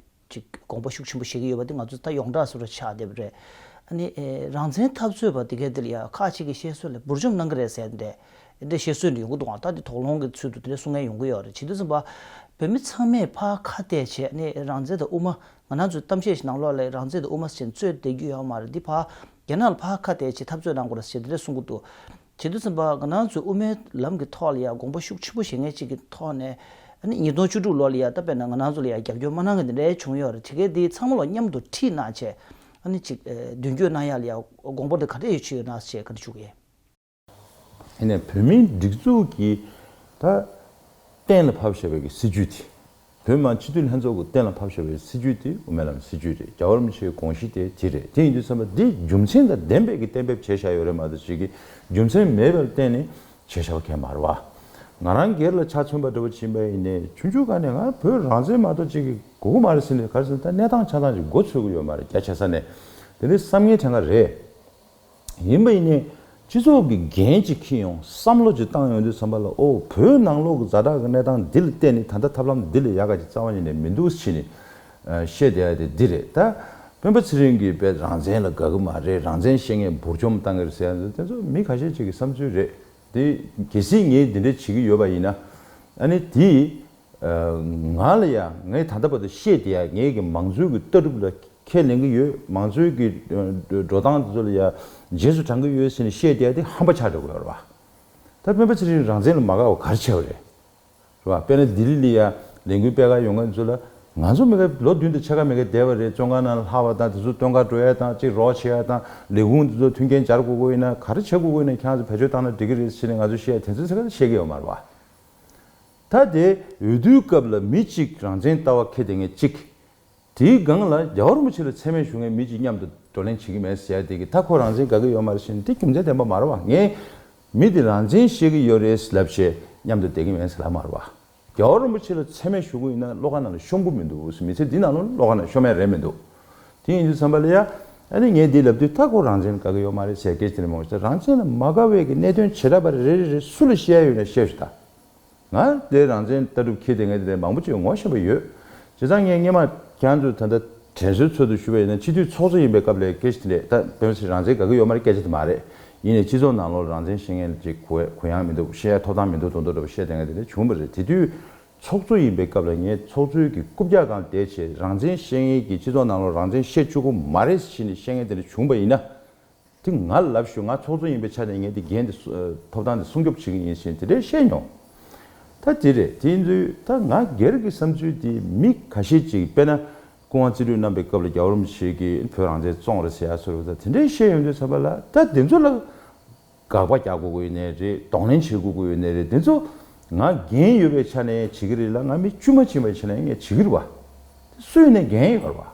ཅིག་དགོངས་པ་ཤུགས་ཆེན་པོ་བཞེས་ཀྱི་ཡོད་པ་དེ་ང་ཚོ་ད་ཡོངས་གྲགས་སུ་རུ་ཆགས་བསྡད་པ་རེད། ཨ་ནི་ཨེ། རང་བཙན་འཐབ་རྩོད་པ་དེ་གའི་དེ་ལ་ཡ་ཁག་ཅིག་གི་བཤད་སྲོལ་ལ་འབུར་འཇོམས་གནང་གི་རེད་ཟེར་ཏེ་འདྲ་བཤད་སྲོལ་འདི་ཡོང་གི་འདུག་ཨང་། ད་དེ་དོགས་སློང་གི་ཚུལ་དུ་དེ་འདྲ་གསུང་མཁན་ཡོང་གི་ཡོད་རེད། བྱེད་དུས་ཙམ་པ་བོད་མི་ཚང་མས་ཕར་ཁ་གཏད་བྱས་ཨ་ནི་རང་བཙན་དང་དབུ་མ། ང་རང་ཚོའི་གཏམ་བཤད་ཞིག་ནང་ལོགས་ལ་རང་བཙན་དང་དབུ་མ་ཟེར་རྩོད་བསྡད་རྒྱུ་ཡོད་མ་རེད། འདི་ཕར་རྒྱ་ནག་ལ་ཕར་ཁ་གཏད་བྱས་འཐབ་རྩོད་གནང་དགོས་རེད་ཟེར་འདི་འདྲ་གསུང་གི་འདུག་བྱེད་དུས་ཙམ་པ་ང་རང་ཚོའི་དབུ་མའི་ལམ་གྱི་ཐོག་ལ་ཡ་དགོངས་པ་ཤུགས་ཆེན་པོ་བཞེས་མཁན་ཅིག་གི་ཐོག་ནས་ཨ་ནི་ཉིས་སྟོང་བཅུ་དྲུག་ལོ་ལ་ཡ་ད་དཔེར་ན་ང་རང་ཚོ་ལ་ཡ་རྒྱབ་སྐྱོར་མ་གནང་མཁན་འདི་འདྲའི་བྱུང་ཡོད་རེད། དེ་གའི་འདི་ཚང་མ་ལ་མཉམ་དུ་ཁྲིད་གནང་བྱས་ཨ་ནི་ཅིག་མདུན་སྐྱོད་གནང་ཡ་ལ་ཡ་དགོངས་པ་འདི་ག་འདྲ་ཡོད་ཆེ་ཡོད་ན་ཞེས་བཀའ་འདྲི་ཞུ་གི་ཡིན། ཡིན་ནའི་བོད་མིའི་སྒྲིག་འཛུགས་ཀྱིས་ད་གཏན་ལ་ཕབ་བཞག་པའི་གི་སྲིད་ཇུས་དེ། བོད་མི་མང་སྤྱི་འཐུས་ལྷན་ཚོགས་ཀྱིས་གཏན་ལ་ཕབ་བཞག་པའི་སྲིད་ཇུས་དེ་དབུ་མའི་ལམ་སྲིད་ཇུས་རེད། རྒྱལ་བ་རིན་པོ་ཆེའི་དགོངས་གཞི་དེ་དེ་རེད། དེ་ཡིན་དུས་ཙམ་པ་འདི་རྒྱུ་མཚན་དང་ལྡན་པའི་གི་གཏན་འབེབས་བྱས་བཞག་ཡོད་རེད་མ་གཏོགས་ཅིག་གི་རྒྱུ་མཚན་མེད་པར་གཏན་ནས་བྱས་བཞག་པ་གང་ཡང་མ་རེད་བ། ང་རང་སྒེར་ལ་ཆ་མཚོན་པ་འདྲ་བོ་ཕྱིན་པ་ཡིན་ནའི་ཆུང་ཆུང་སྒང་ནས་ང་བོད་རང་བཙན་མ་གཏོགས་ཅིག་གི་དགོས་ཀྱི་མ་རེད་ཟེར་ནས་ག་རེ་ཟེར་ན་ད་གནས་སྟངས་ཆ་ཚང་ཅིག་མགོ་ཚོད་ཀྱི་ཡོད་མ་རེད། རྒྱ་ཆེ་ས་ནས་དེ་ནི་བསམ་ངན་གྲངས་ཀ་རེད། ཡིན་པ་ཡིན་ནའི་སྤྱི་ཚོགས་ཀྱི་འགན་ཅིག་འཁྱེར་ཡོང་བསམ་བློ་ཅིག་བཏང་ཡོང་དུས་ཙམ་པ་ལ་ཨོ་བོད་ནང་ལོགས་ཀྱི་ཛ་དྲག་གི་གནས་སྟངས་འདི་ལ་བལྟས་ནས་ད་ལྟ་ཐབས་ལམ་འདི་ལས་ཡག་ག་ཅིག་རྩ་བ་ཉིད་ནས་མི་འདུག་ཕྱིན་ནས་བཤད་བསྡད་ཡ་དེ་འདི་རེད། ད་སྤེན་པ་ཚེ་རིང་གིས་དཔེ་རང་བཙན་ལ་དགའ་གི་མ་རེད། རང་བཙན་བཤད་མཁན་འབུར་འཇོམས་བཏང་གི་རེད་ཟེར་ཡ་དེ་ཚོ་མི་ཁ་ཤས་ཅིག་གི་བསམ་ཚུལ་རེད། དེ་གལ་སྲིད་ངས་འདི་འདྲ་བྱེད་ཀྱི་ཡོད་པ་ཡིན་ན་ཨ་ནི་དེ། ང་ལ་ཡང་ངས་ད་ལྟ་བར་དུ་བཤད་བསྡད་ཡ་ངས་ཀྱི་མང་གཙོའི་གི་ལྟ་གྲུབ་ལ་ཁས་ལེན་གྱི་ཡོད། མང་གཙོའི་གི་འགྲོ་སྟངས་དེ་ཚོ་ལ་ཡང་རྗེས་སུ་འབྲང་གི་ཡོད་ཟེར་ནས་བཤད་བསྡད་ཡ་དེ་ཧམ་པ་ཆགས་འགྲོ་གི་ཡོད་རེད་བ། ད་སྤེན་པ་ཚེ་རིང་རང་བཙན་ལ་མ་དགའ་བ་ག་རེ་བྱས་པ་རེད། རེད་བ། དཔེར་ན་ལྡི་ལི་ལ་ཡ་ལས་འགུལ་སྤེལ་ག་ཡོང་མཁན་ཚོ་ལ་ང་ཚོ་མི་ག་ལོ་བདུན་དང་ཕྱེད་ཀ་མི་ག་བསྡད་པ་རེད། བཙོན་ཁང་ནང་ལ་ལྷག་པ་དང་དེ་ཚོ་སྟོན་ཁ་འགྲོ་ཡ་དང་གཅིག་རོགས་བྱེད་ཡ་དང་ལས་ཁུངས་དེ་ཚོ་མཐུན་རྐྱེན་སྦྱར་དགོས་ཀྱི་ཡིན་ན་ག་རེ་བྱེད་དགོས་ཀྱི་ཡིན་ན་ཁྱེད་རང་ཚོ་བེད་སྤྱོད་བཏང་ན་འགྲིག་གི་རེད་ཟེར་ནས་ང་ཚོ་བཤད་ཡ་དེ་ཚོ་ཚེ་ག་བཤད་ཀྱི་ཡོད་མ་རེད་བ། ད་དེ་འོས་བསྡུའི་སྐབས་ལ་མི་གཅིག་རང་བཙན་ལྟ་བ་འཁྱེར་བསྡད་མཁན་གཅིག་དེའི་སྒང་ལ་རྒྱལ་བ་རིན་པོ་ཆེ་ལ་མཚན་སྨད་ཞུ་མཁན་མི་གཅིག་མཉམ་དུ་བགྲོ་གླེང་བྱེད་ཀྱི་མེད་ཟེར་ཡ་དེ་གི་ད་ཁོ་རང་བཙན་དགའ་གི་ཡོད་མ་རེད་ཟེར་ན་དེ་རྒྱུ་མཚན་ལྡན་པ་མ་རེད་བ། ངས་མི་དེ་རང་བཙན་བཤད་ཀྱི་ཡོད་རེད་ལབ་བྱས་མཉམ་དུ་བསྡད་ཀྱི་མེད་ཟེར་ལབ་མ་རེད་བ། རྒྱལ་བ་རིན་པོ་ཆེ་ལ་མཚན་སྨད་ཞུ་གི་ཡིན་ན་བློ་ཁ་ནང་ལ་ཤོང་གི་མི་འདུག་མི་ཚེ་འདི་ནང་ལ་བློ་ཁ་ནང་ཤོང་མེད་རེད་མི་འདུག་དེ་ཡིན་དུས་ཙམ་པ་ལ་ཡ་ཨ་ནི་ངས་འདི་ལབ་དུས་ད་ཁོ་རང་བཙན་དགའ་གི་ཡོད་མ་རེད་ཟེར་སྐད་ཆ་དེ་མང་པོ་ཞིག་ད་རང་བཙན་ལ་མ་དགའ་བའི་གི་གནད་དོན་བྱེ་བྲག་པ་རེ་རེ་རེ་སུ་ལ་བཤད་ཡ་ཡོད་ན་བཤད་ཤོག་ད། ང་དེ་རང་བཙན་ལྟ་གྲུབ་འཁྱེར་བསྡད་མཁན་དེ་འདྲ་མང་པོ་ཅིག་ངོ་ཤེས་པ་ཡོད། བྱས་ཙང་ངས་སྔོན་མ་ཁྱེད་ཚོས་ད་ལྟ་དྲན་གསོའི་ཚུལ་དུ་ཞུས་པ་ཡིན་ན་སྤྱི་འཐུས་ཚོགས་གཙོ་ཡིན་པའི་སྐབས་ལ་སྐད་ཆ་དེ་འདྲས་ད་སྤེན་པ་ཚེ་རིང་རང་བཙན་དགའ་གི་ཡོད་མ་རེད་སྐད་ཆ་དེ་མ་རེད། ཡིན་ནའི་སྤྱི་ཚོགས་ནང་ལོགས་རང་བཙན་བཤད་མཁན་ཅིག་གུ་གུ་ཡངས་མི་འདུག་བཤད་ཡ་ཐོབ་ཐང་མི་འདུག་མདོག་མདོག་འདྲ་པོ་བཤད་བསྡད་མཁན་དེ་འདྲ་བྱུང་བ་རེད། དེ་དུས་ཚོགས་གཙོ་ཡིན་པའི་སྐབས་ལ་ངས་ཚོགས་གཙོའི་གི་རྐུབ་བཀྱག་སྒང་བསྡད་བྱས་རང་བཙན་བཤད་མཁན་གྱི་སྤྱི་ཚོགས་ནང་ལོགས་རང་བཙན་བཤད་བཅུག་གི་མ་རེད་ཟེར་ནས་བཤད་མཁན་དེ་འདྲ་བྱུང་བ་ཡིན་ན། དེ་ང་ལབ་ཞུ་ང་ཚོགས་གཙོ་ཡིན་པའི་ཆ་ནས་ངས་དེ་འགན་དེ་སུ་ཨ། ཐོབ་ཐང་དེ་སྲུང་སྐྱོབ་བྱེད་ཀྱི་ཡིན་ཞེས་དེ་འདྲའི་བཤད་མྱོང་། ད་དེ་རེད། དེ་ཡིན་དུས་ད་ང་སྒེར་གྱི་བསམ་ཚུལ་དེ་མི་ཁ་ཤས་ཅིག་དཔེར་ན་སྐུ་ངོ་བརྩི་འཇོག་གནང་པའི་སྐབས་ལ་རྒྱལ་བ་རིན་པོ་ཆེ་གིས་བོད་རང་བཙན་བཙོང་རེད་ཟེར་ཡ་སོགས་ད་དེ་འདྲའི་བཤད་ཡོང་དུས་ཙམ་པ་ལ་ད་དེ་ཚོ་ལ་དགག་པ་རྒྱག་དགོས་ཀྱི་ཡོད་ནའི་རེད། གདོང་ལེན་བྱེད་དགོས་ཀྱི་ཡོད་ནའི་རེད། དེ་ཚོ་ང་འགན་ཡོད་པའི་ཆ་ནས་བྱེད་ཀྱི་རེད་ལ་ང་མི་དཀྱུས་མ་ཕྱིན་པའི་ཆ་ནས་ངས་བྱེད་ཀྱི་རེད་བ། སུ་ཡིན་ནའི་འགན་ཡོད་རེད་བ།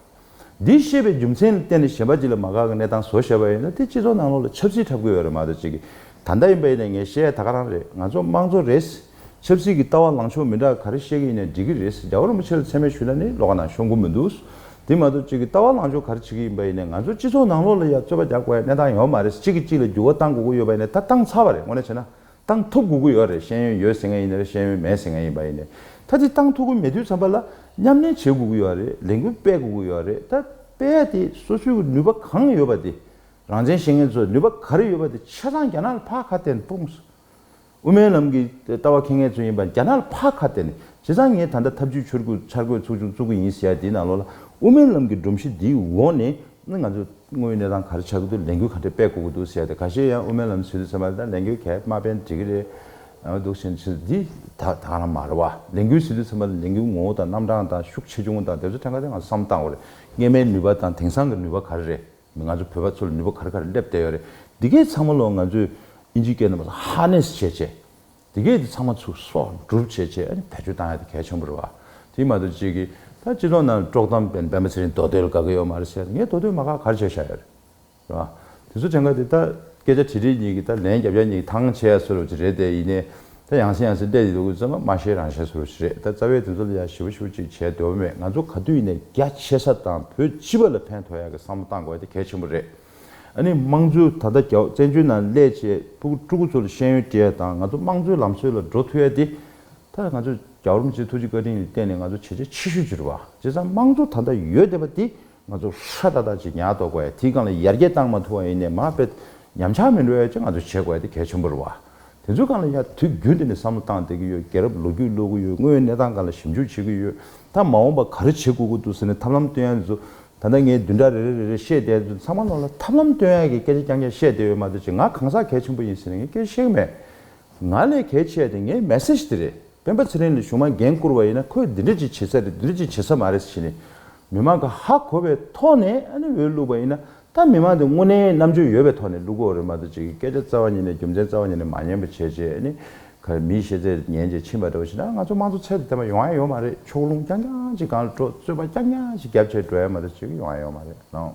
འདི་བཤད་པའི་རྒྱུ་མཚན་ལ་བརྟེན་ནས་གཞན་པ་ཅིག་ལ་མ་དགའ་གི་གནས་སྟངས་བཟོ་བཞག་པ་ཡིན་ན་དེ་སྤྱི་ཚོགས་ནང་ལོགས་ལ་ཆབ་སྲིད་འཁྲབ་ཀྱི་ཡོད་རེད་མ་གཏོགས་ཅིག་གིས་ད་ལྟ་ཡིན་པ་ཡིན་ན་ངས་བཤད་ཡ་ད་ག་རང་རེད། ང་ཚོ་དམངས་གཙོ་རེད། ཆབ་སྲིད་ཀྱི་ལྟ་བ་ལངས་ཕྱོགས་མི་འདྲ་ག་རེ་བཤད་ཀྱི་ཡིན་ནའི་འགྲིག་གི་རེད། རྒྱལ་བ་རིན་པོ་ཆེ་ལ་མཚན་སྨད་ཞུས་ན་ནི་བློ་ཁ་ནང་ཤོང་གི་མི་འདུག་དེ་མ་གཏོགས་ཅིག་གིས་ལྟ་བ་ལངས་ཕྱོགས་ག་རེ་བྱེད་ཀྱི་ཡིན་པ་ཡིན་ནའི་ང་ཚོ་སྤྱི་ཚོགས་ནང་ལོགས་ལ་ཡ་རྩོད་པ་རྒྱག་དགོས་ཡ་གནས་སྟངས་ཡོད་མ་རེད། གཅིག་གིས་གཅིག་ལ་འགྱུར་བ་གཏང་དགོས་ཀྱི་ཡོད་པ་ཡིན་ནའི་ད་བཏང་ཚར་བ་རེད། དངོས་གནས་བྱས་ན། བཏང་ཐུབ་དགོས་ཀྱི་ཡོད་རེད། ཤེས་ཡོན་ཡོད་ཟེར་མཁན་ཡིན་ནའི་རེད། ཤེས་ཡོན་མེད་ཟེར་མཁན་ཡིན་པ་ཡིན་ནའི། ད་དེ་བཏང་ཐུབ་ཀྱི་མེད་དུས་ཙམ་པ་ལ་མཉམ་ལས་བྱེད་དགོས་ཀྱི་ཡོད་རེད། ལས་འགུལ་སྤེལ་དགོས་ཀྱི་ཡོད་རེད། ད་སྤེལ་ཡ་དེ་སོ་སོའི་ནུས་པ་གང་ཡོད་པ་དེ་རང་བཙན་བཤད་མཁན་ཚོ་ནུས་པ་ག་རེ་ཡོད་པ་དེ་ཆ་ཚང་རྒྱ་ནག་ལ་ཕར་ཁ་གཏད་ནས་སྤུངས། དབུ་མའི་ལམ་གྱི་ལྟ་བ་འཁྱེར་མཁན་ཚོ་ཡིན་པ་རྒྱ་ནག་ལ་ཕར་ཁ་གཏད་ནས་བྱས་ཙང་ངས་ད་ལྟ་ཐབས་ཇུས་འཆར་འགོད་འཆར་འགོད་ཚོགས་ཆུང་བཙུགས་ཀྱི་ཡིན་ཟེར་ཡ་དེའི་ནང་ལོགས་ལ་དབུ་མའི་ལམ་གྱི་སྒྲོམ་གཞི་འདིའི་འོག་ནས་ ནི་ང་ཚོ་དངོས་ཡོད་གནས་སྟངས་ག་རེ་ཆགས་ཀྱི་འདུག་ལས་འགུལ་ག་འདྲ་སྤེལ་དགོས་ཀྱི་འདུག་ཟེར་ཏེ། ཁ་ཤས་ཡང་དབུ་མའི་ལམ་ཟེར་དུས་ཙམ་པ་ལ་ད་ལས་འགུལ་གས་མ་སྤེལ་ན་འགྲིག་གི་རེད། ཨ་འདུག་ཟེར་ནས་འདི་ད་ད་ག་རང་མ་རེད་བ། ལས་འགུལ་ཟེར་དུས་ཙམ་པ་ལ་ལས་འགུལ་ངོ་བོ་དང་རྣམ་གྲངས་དང་ཤུགས་ཆེ་ཆུང་དང་དེ་ཚོ་ཐད་ཀར་དེ་ང་བསམ་བཏང་དགོས་རེད། སྔོན་མའི་ནུས་པ་དང་དེང་སང་གི་ནུས་པ་ག་རེ་རེད། ང་ཚོ་བོད་པ་ཚོ་ལ་ནུས་པ་ག་རེ་ག་རེ་སླེབས་བསྡད་ཡོད་རེད། འདི་གས་ཚང་མ་ལོ་ང་ཚོས་ཨིན་ཇིའི་སྐད་ནང་ཧར་ནེ་སི་བྱས་བྱས། དེ་གས་དེ་ཚང་མ་ཚུར་གསོག་སྒྲུབ་བྱས་བྱས་ཨ་ནི་བེད་སྤྱོད་བཏང་ཡ་དེ་གལ་ཆེན་པོ་རེད་བ། དེ་མ་གཏོགས་གཅིག་གིས་ད་སྤྱི་ཚོགས་ནང་དཀྲོག་གཏམ་སྤེལ་སྤེན་པ་ཚེ་རིང་མདོ་སྟོད་ལ་དགའ་གི་ཡོད་མ་རེད་ཟེར། ངས་མདོ་སྟོད་མ་དགའ་ག་རེ་བྱས་བཞག་ཡོད་རེད། རེད་བ། དེ་ཚོ་དྲན་ག་དེ་ད་སྐད་ཆ་དྲིས་དྲིས་གཉིས་ཀྱིས་ད་ལན་རྒྱབ་ཡ་གཉིས་ཀྱིས་ཐང་ཆད་ཡ་བཟོ་འདྲ་ཅིག་རེད་དེ། ཡིན་ནའི་ད་ཡང་སེ་ཡང་སེ་བལྟས་དེ་འདུག་གི་ཙམ་པ་མ་ཤེས་རང་ཤེས་བཟོ་འདྲ་ཅིག་རེད། ད་རྩ་བའི་དེ་ཚོ་ལ་ཡ་ཞེ་པོ་ཞེ་པོ་ཅིག་བྱས་འདོད་མེད། ང་ཚོ་ག་དུས་ཡིན་ནའི་རྒྱ་ཆེ་ས་དང་བོད་སྤྱི་པ་ལ་ཕན་ཐོགས་ཡ་གི་བསམ་བློ་བཏང་དགོས་ཡ་དེ་གལ་ཆེན་པོ་རེད། ཨ་ནི་དམངས་གཙོའི་ད་ལྟ་རྒྱ་བཙན་བྱོལ་ནང་སླེབས་བྱས་ཕྲུ་གུ་ཕྲུ་གུ་ཚོ་ལ་ཤེས་ཡོན་སྤྲད་ཡ་དང་ང་ཚོ་དམངས་གཙོའི་ལམ་སྲོལ་ལ་འགྲོ་ཐུབ་ཡ་དེ། ད་ང་ཚོ་རྒྱལ་བ་རིན་པོ་ཆེའི་ཐུགས་རྗེ་བཀའ་དྲིན་ལ་བརྟེན་ནས་ང་ཚོ་བྱས་རྗེས་ཆེ་ཤོས་ཅིག་རེད་བ། བྱས་ཙང་དམངས་གཙོ་ད་ལྟ་ཡོད་བསྡད་པ་འདི་ང་ཚོ་ཧྲ་ཏག་ཏག་ཅིག་ཉར་གཏོང་དགོས་ཡ། དེའི་སྒང་ལ་ཡར་རྒྱས་བཏང་མ་ཐུབ་པ་ཡིན་ནའི་མ་དཔེ་ཉམས་ཆག་མི་འགྲོ་ཡ་ཅིག་ང་ཚོ་བྱེད་དགོས་ཡ་དེ་གལ་ཆེན་པོ་རེད་བ། དེ་ཚོའི་སྒང་ལ་ཡ་དུས་རྒྱུན་དུ་ནས་བསམ་བློ་བཏང་བསྡད་ཀྱི་ཡོད། རྒྱལ་རབས་ལོ་རྒྱུས་ཀློག་གི་ཡོད། དངོས་ཡོད་གནས་སྟངས་སྒང་ལ་ཞིབ་འཇུག་བྱེད་ཀྱི་ཡོད། ད་མ་འོངས་པ་ག་རེ་བྱེད་དགོས་ཀྱི་འདུག་ཟེར་ནས་ཐབས་ལམ་སྟོན་ཡ་ཚོ། ད་ལྟ་ངས་བདུན་ཕྲག་རེ་རེ་རེ་རེ་བཤད་བསྡད་ཚོ་ཚང་མ་ནང་ལ་ཐབས་ལམ་སྟོན་ཡ་གི་སྐད་ཆ་རྐྱང་རྐྱང་བཤད་བསྡད་ཡོད་མ་གཏོགས་ཅིག་ང་གང་ཟག་གལ་ཆེན་པོ་ཡིན་ཟེར་ནས་ངས་སྐད་ཆ་བཤད་ཀྱི་མེད། ང་ལས་གལ་ཆེ་བ་དེ་ངའི་མེ་སེ་ཇི་དེ་རེད། སྤེན་པ་ཚེ་རིང་ལ་གཞུག་མ་འགན་བསྐུར་བ་ཡིན་ན་ཁོས་འདི་འདྲ་ཅིག་བྱེད་ས་རེད། འདི་འདྲ་ཅིག་བྱེད་ས་མ་རེད་ཟེར་ནས་མི་མང་གི་ཧ་གོ་བའི་ཐོག་ནས་ཨ་ནི་འོས་བླུགས་པ་ཡིན་ན། ད་མི་མང་དེ་དངོས་གནས་རྣམ་དཔྱོད་ཡོད་པའི་ཐོག་ནས་བླུགས་དགོས་རེད་མ་གཏོགས་ཅིག་སྐད་ཆ་རྩ་བ་ཉིད་ནས་རྒྱུ་མཚན་རྩ་བ་ཉིད་ནས་མ་ཉན་པ་བྱས་བྱས་ཨ་ནི་ག་མིའི་ཤེས་ཚད་ཉན་བྱས་ཕྱིན་པ་འདྲ་བོ་ཞིག་ན་ང་ཚོ་དམངས་གཙོ་ཚད་དེ་དེ་མ་ཡོང་ཡ་ཡོད་མ་རེད། ཕྱོགས་ལྷུང་རྐྱང་རྐྱང་ཅིག་སྒང་ལ་འགྲོ། རྩོད་པ་རྐྱང་རྐྱང་ཅིག་རྒྱབ་བྱས་འགྲོ་ཡ་མ་གཏོགས་ཅིག་ཡོང་ཡ་ཡོད་མ་རེད་ལགས།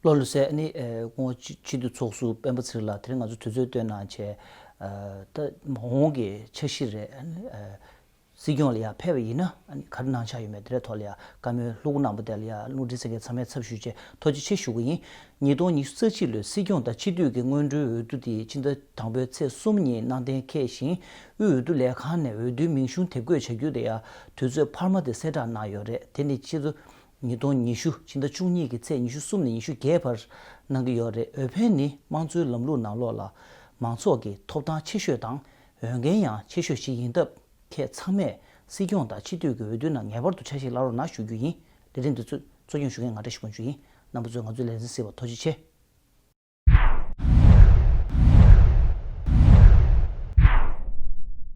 བློ་ལ་གསལ། ཨ་ནི་ཨེ་སྐུ་ངོ་སྤྱི་སྤྱི་འཐུས་ཚོགས་གཙོ་སྤེན་པ་ཚེ་རིང་ལགས་དེ་རིང་ང་ཚོ་དུས་ཚོད་བཏོན་གནང་བྱས། ཨ་ད་མ་འོངས་ཀྱི་འཆར་གཞི་རེད། ཨ་ནི་ཨེ་སྲིད་སྐྱོང་ལ་ཡར་ཕེབས་པ་ཡིན་ན་ཨ་ནི་ག་རེ་གནང་འཆར་ཡོད་མེད་དེ་འདྲའི་ཐོག་ལ་ཡ་བཀའ་མོལ་ལྷུག་པོ་གནང་པ་དེ་ལ་ཡ་རླུང་འཕྲིན་ཚན་གྱི་ཚང་མས་ཚབ་ཞུས་བྱས་ཐུགས་རྗེ་ཆེ་ཞུ་གི་ཡིན། ཉིས་སྟོང་ཉི་ཤུ་རྩ་གཅིག་ལོའི་སྲིད་སྐྱོང་དང་སྤྱི་འཐུས་ཀྱི་སྔོན་འགྲོའི་འོས་བསྡུ་དེ་ཕྱི་ཟླ་དང་པོའི་ཚེས་གསུམ་ཉིན་གནང་གཏན་འཁེལ་ཞིང་། དབུས་འོས་བསྡུ་ལས་ཁང་ནས་འོས་བསྡུའི་མིང་གཞུང་དེབ་འགོད་བྱ་རྒྱུ་དེ་ཡ་དུས་ཚོད་འཕར་མ་དེ་གསལ་བསྒྲགས་གནང་ཡོད་རེད། དེ་ནི་ཕྱི་ཟླ་ཉིས་སྟོང་ཉི་ཤུ་ཕྱི་ཟླ་བཅུ་གཉིས་ཀྱི་ཚེས་ཉི་ཤུ་གསུམ་ནས་ཉི་ཤུ་བརྒྱད་བར་གནང་གི་ཡོད་རེད། འོས་འཕེན་ནི་དམངས་གཙོའི་ལམ་ལུགས་ནང་ལོགས་ལ་མང་ཚོགས་ཀྱི་ཐོབ་ཐང་ཆེ་ཤོས་དང་འོས་འགན་ཡང་ཆེ་ཤོས་ཤིག་ཡིན་སྟབས། ཁྱེད་ཚང་མས་སྲིད་སྐྱོང་དང་སྤྱི་འཐུས་ཀྱི་འོས་བསྡུ་ནང་ངེས་པར་དུ་འཆར་གཞི་བླང་རོགས་གནང་ཞུ་རྒྱུ་ཡིན། ལས་རིམ་འདི་ཚོ་གཙོ་སྐྱོང་ཞུ་མཁན་ང་བཀྲ་ཤིས་དབང་ཕྱུག་ཡིན། རྣམ་པ་ཚོས་ང་ཚོའི་ལས་འཛིན་གཟིགས་པར་ཐུགས་རྗེ་ཆེ།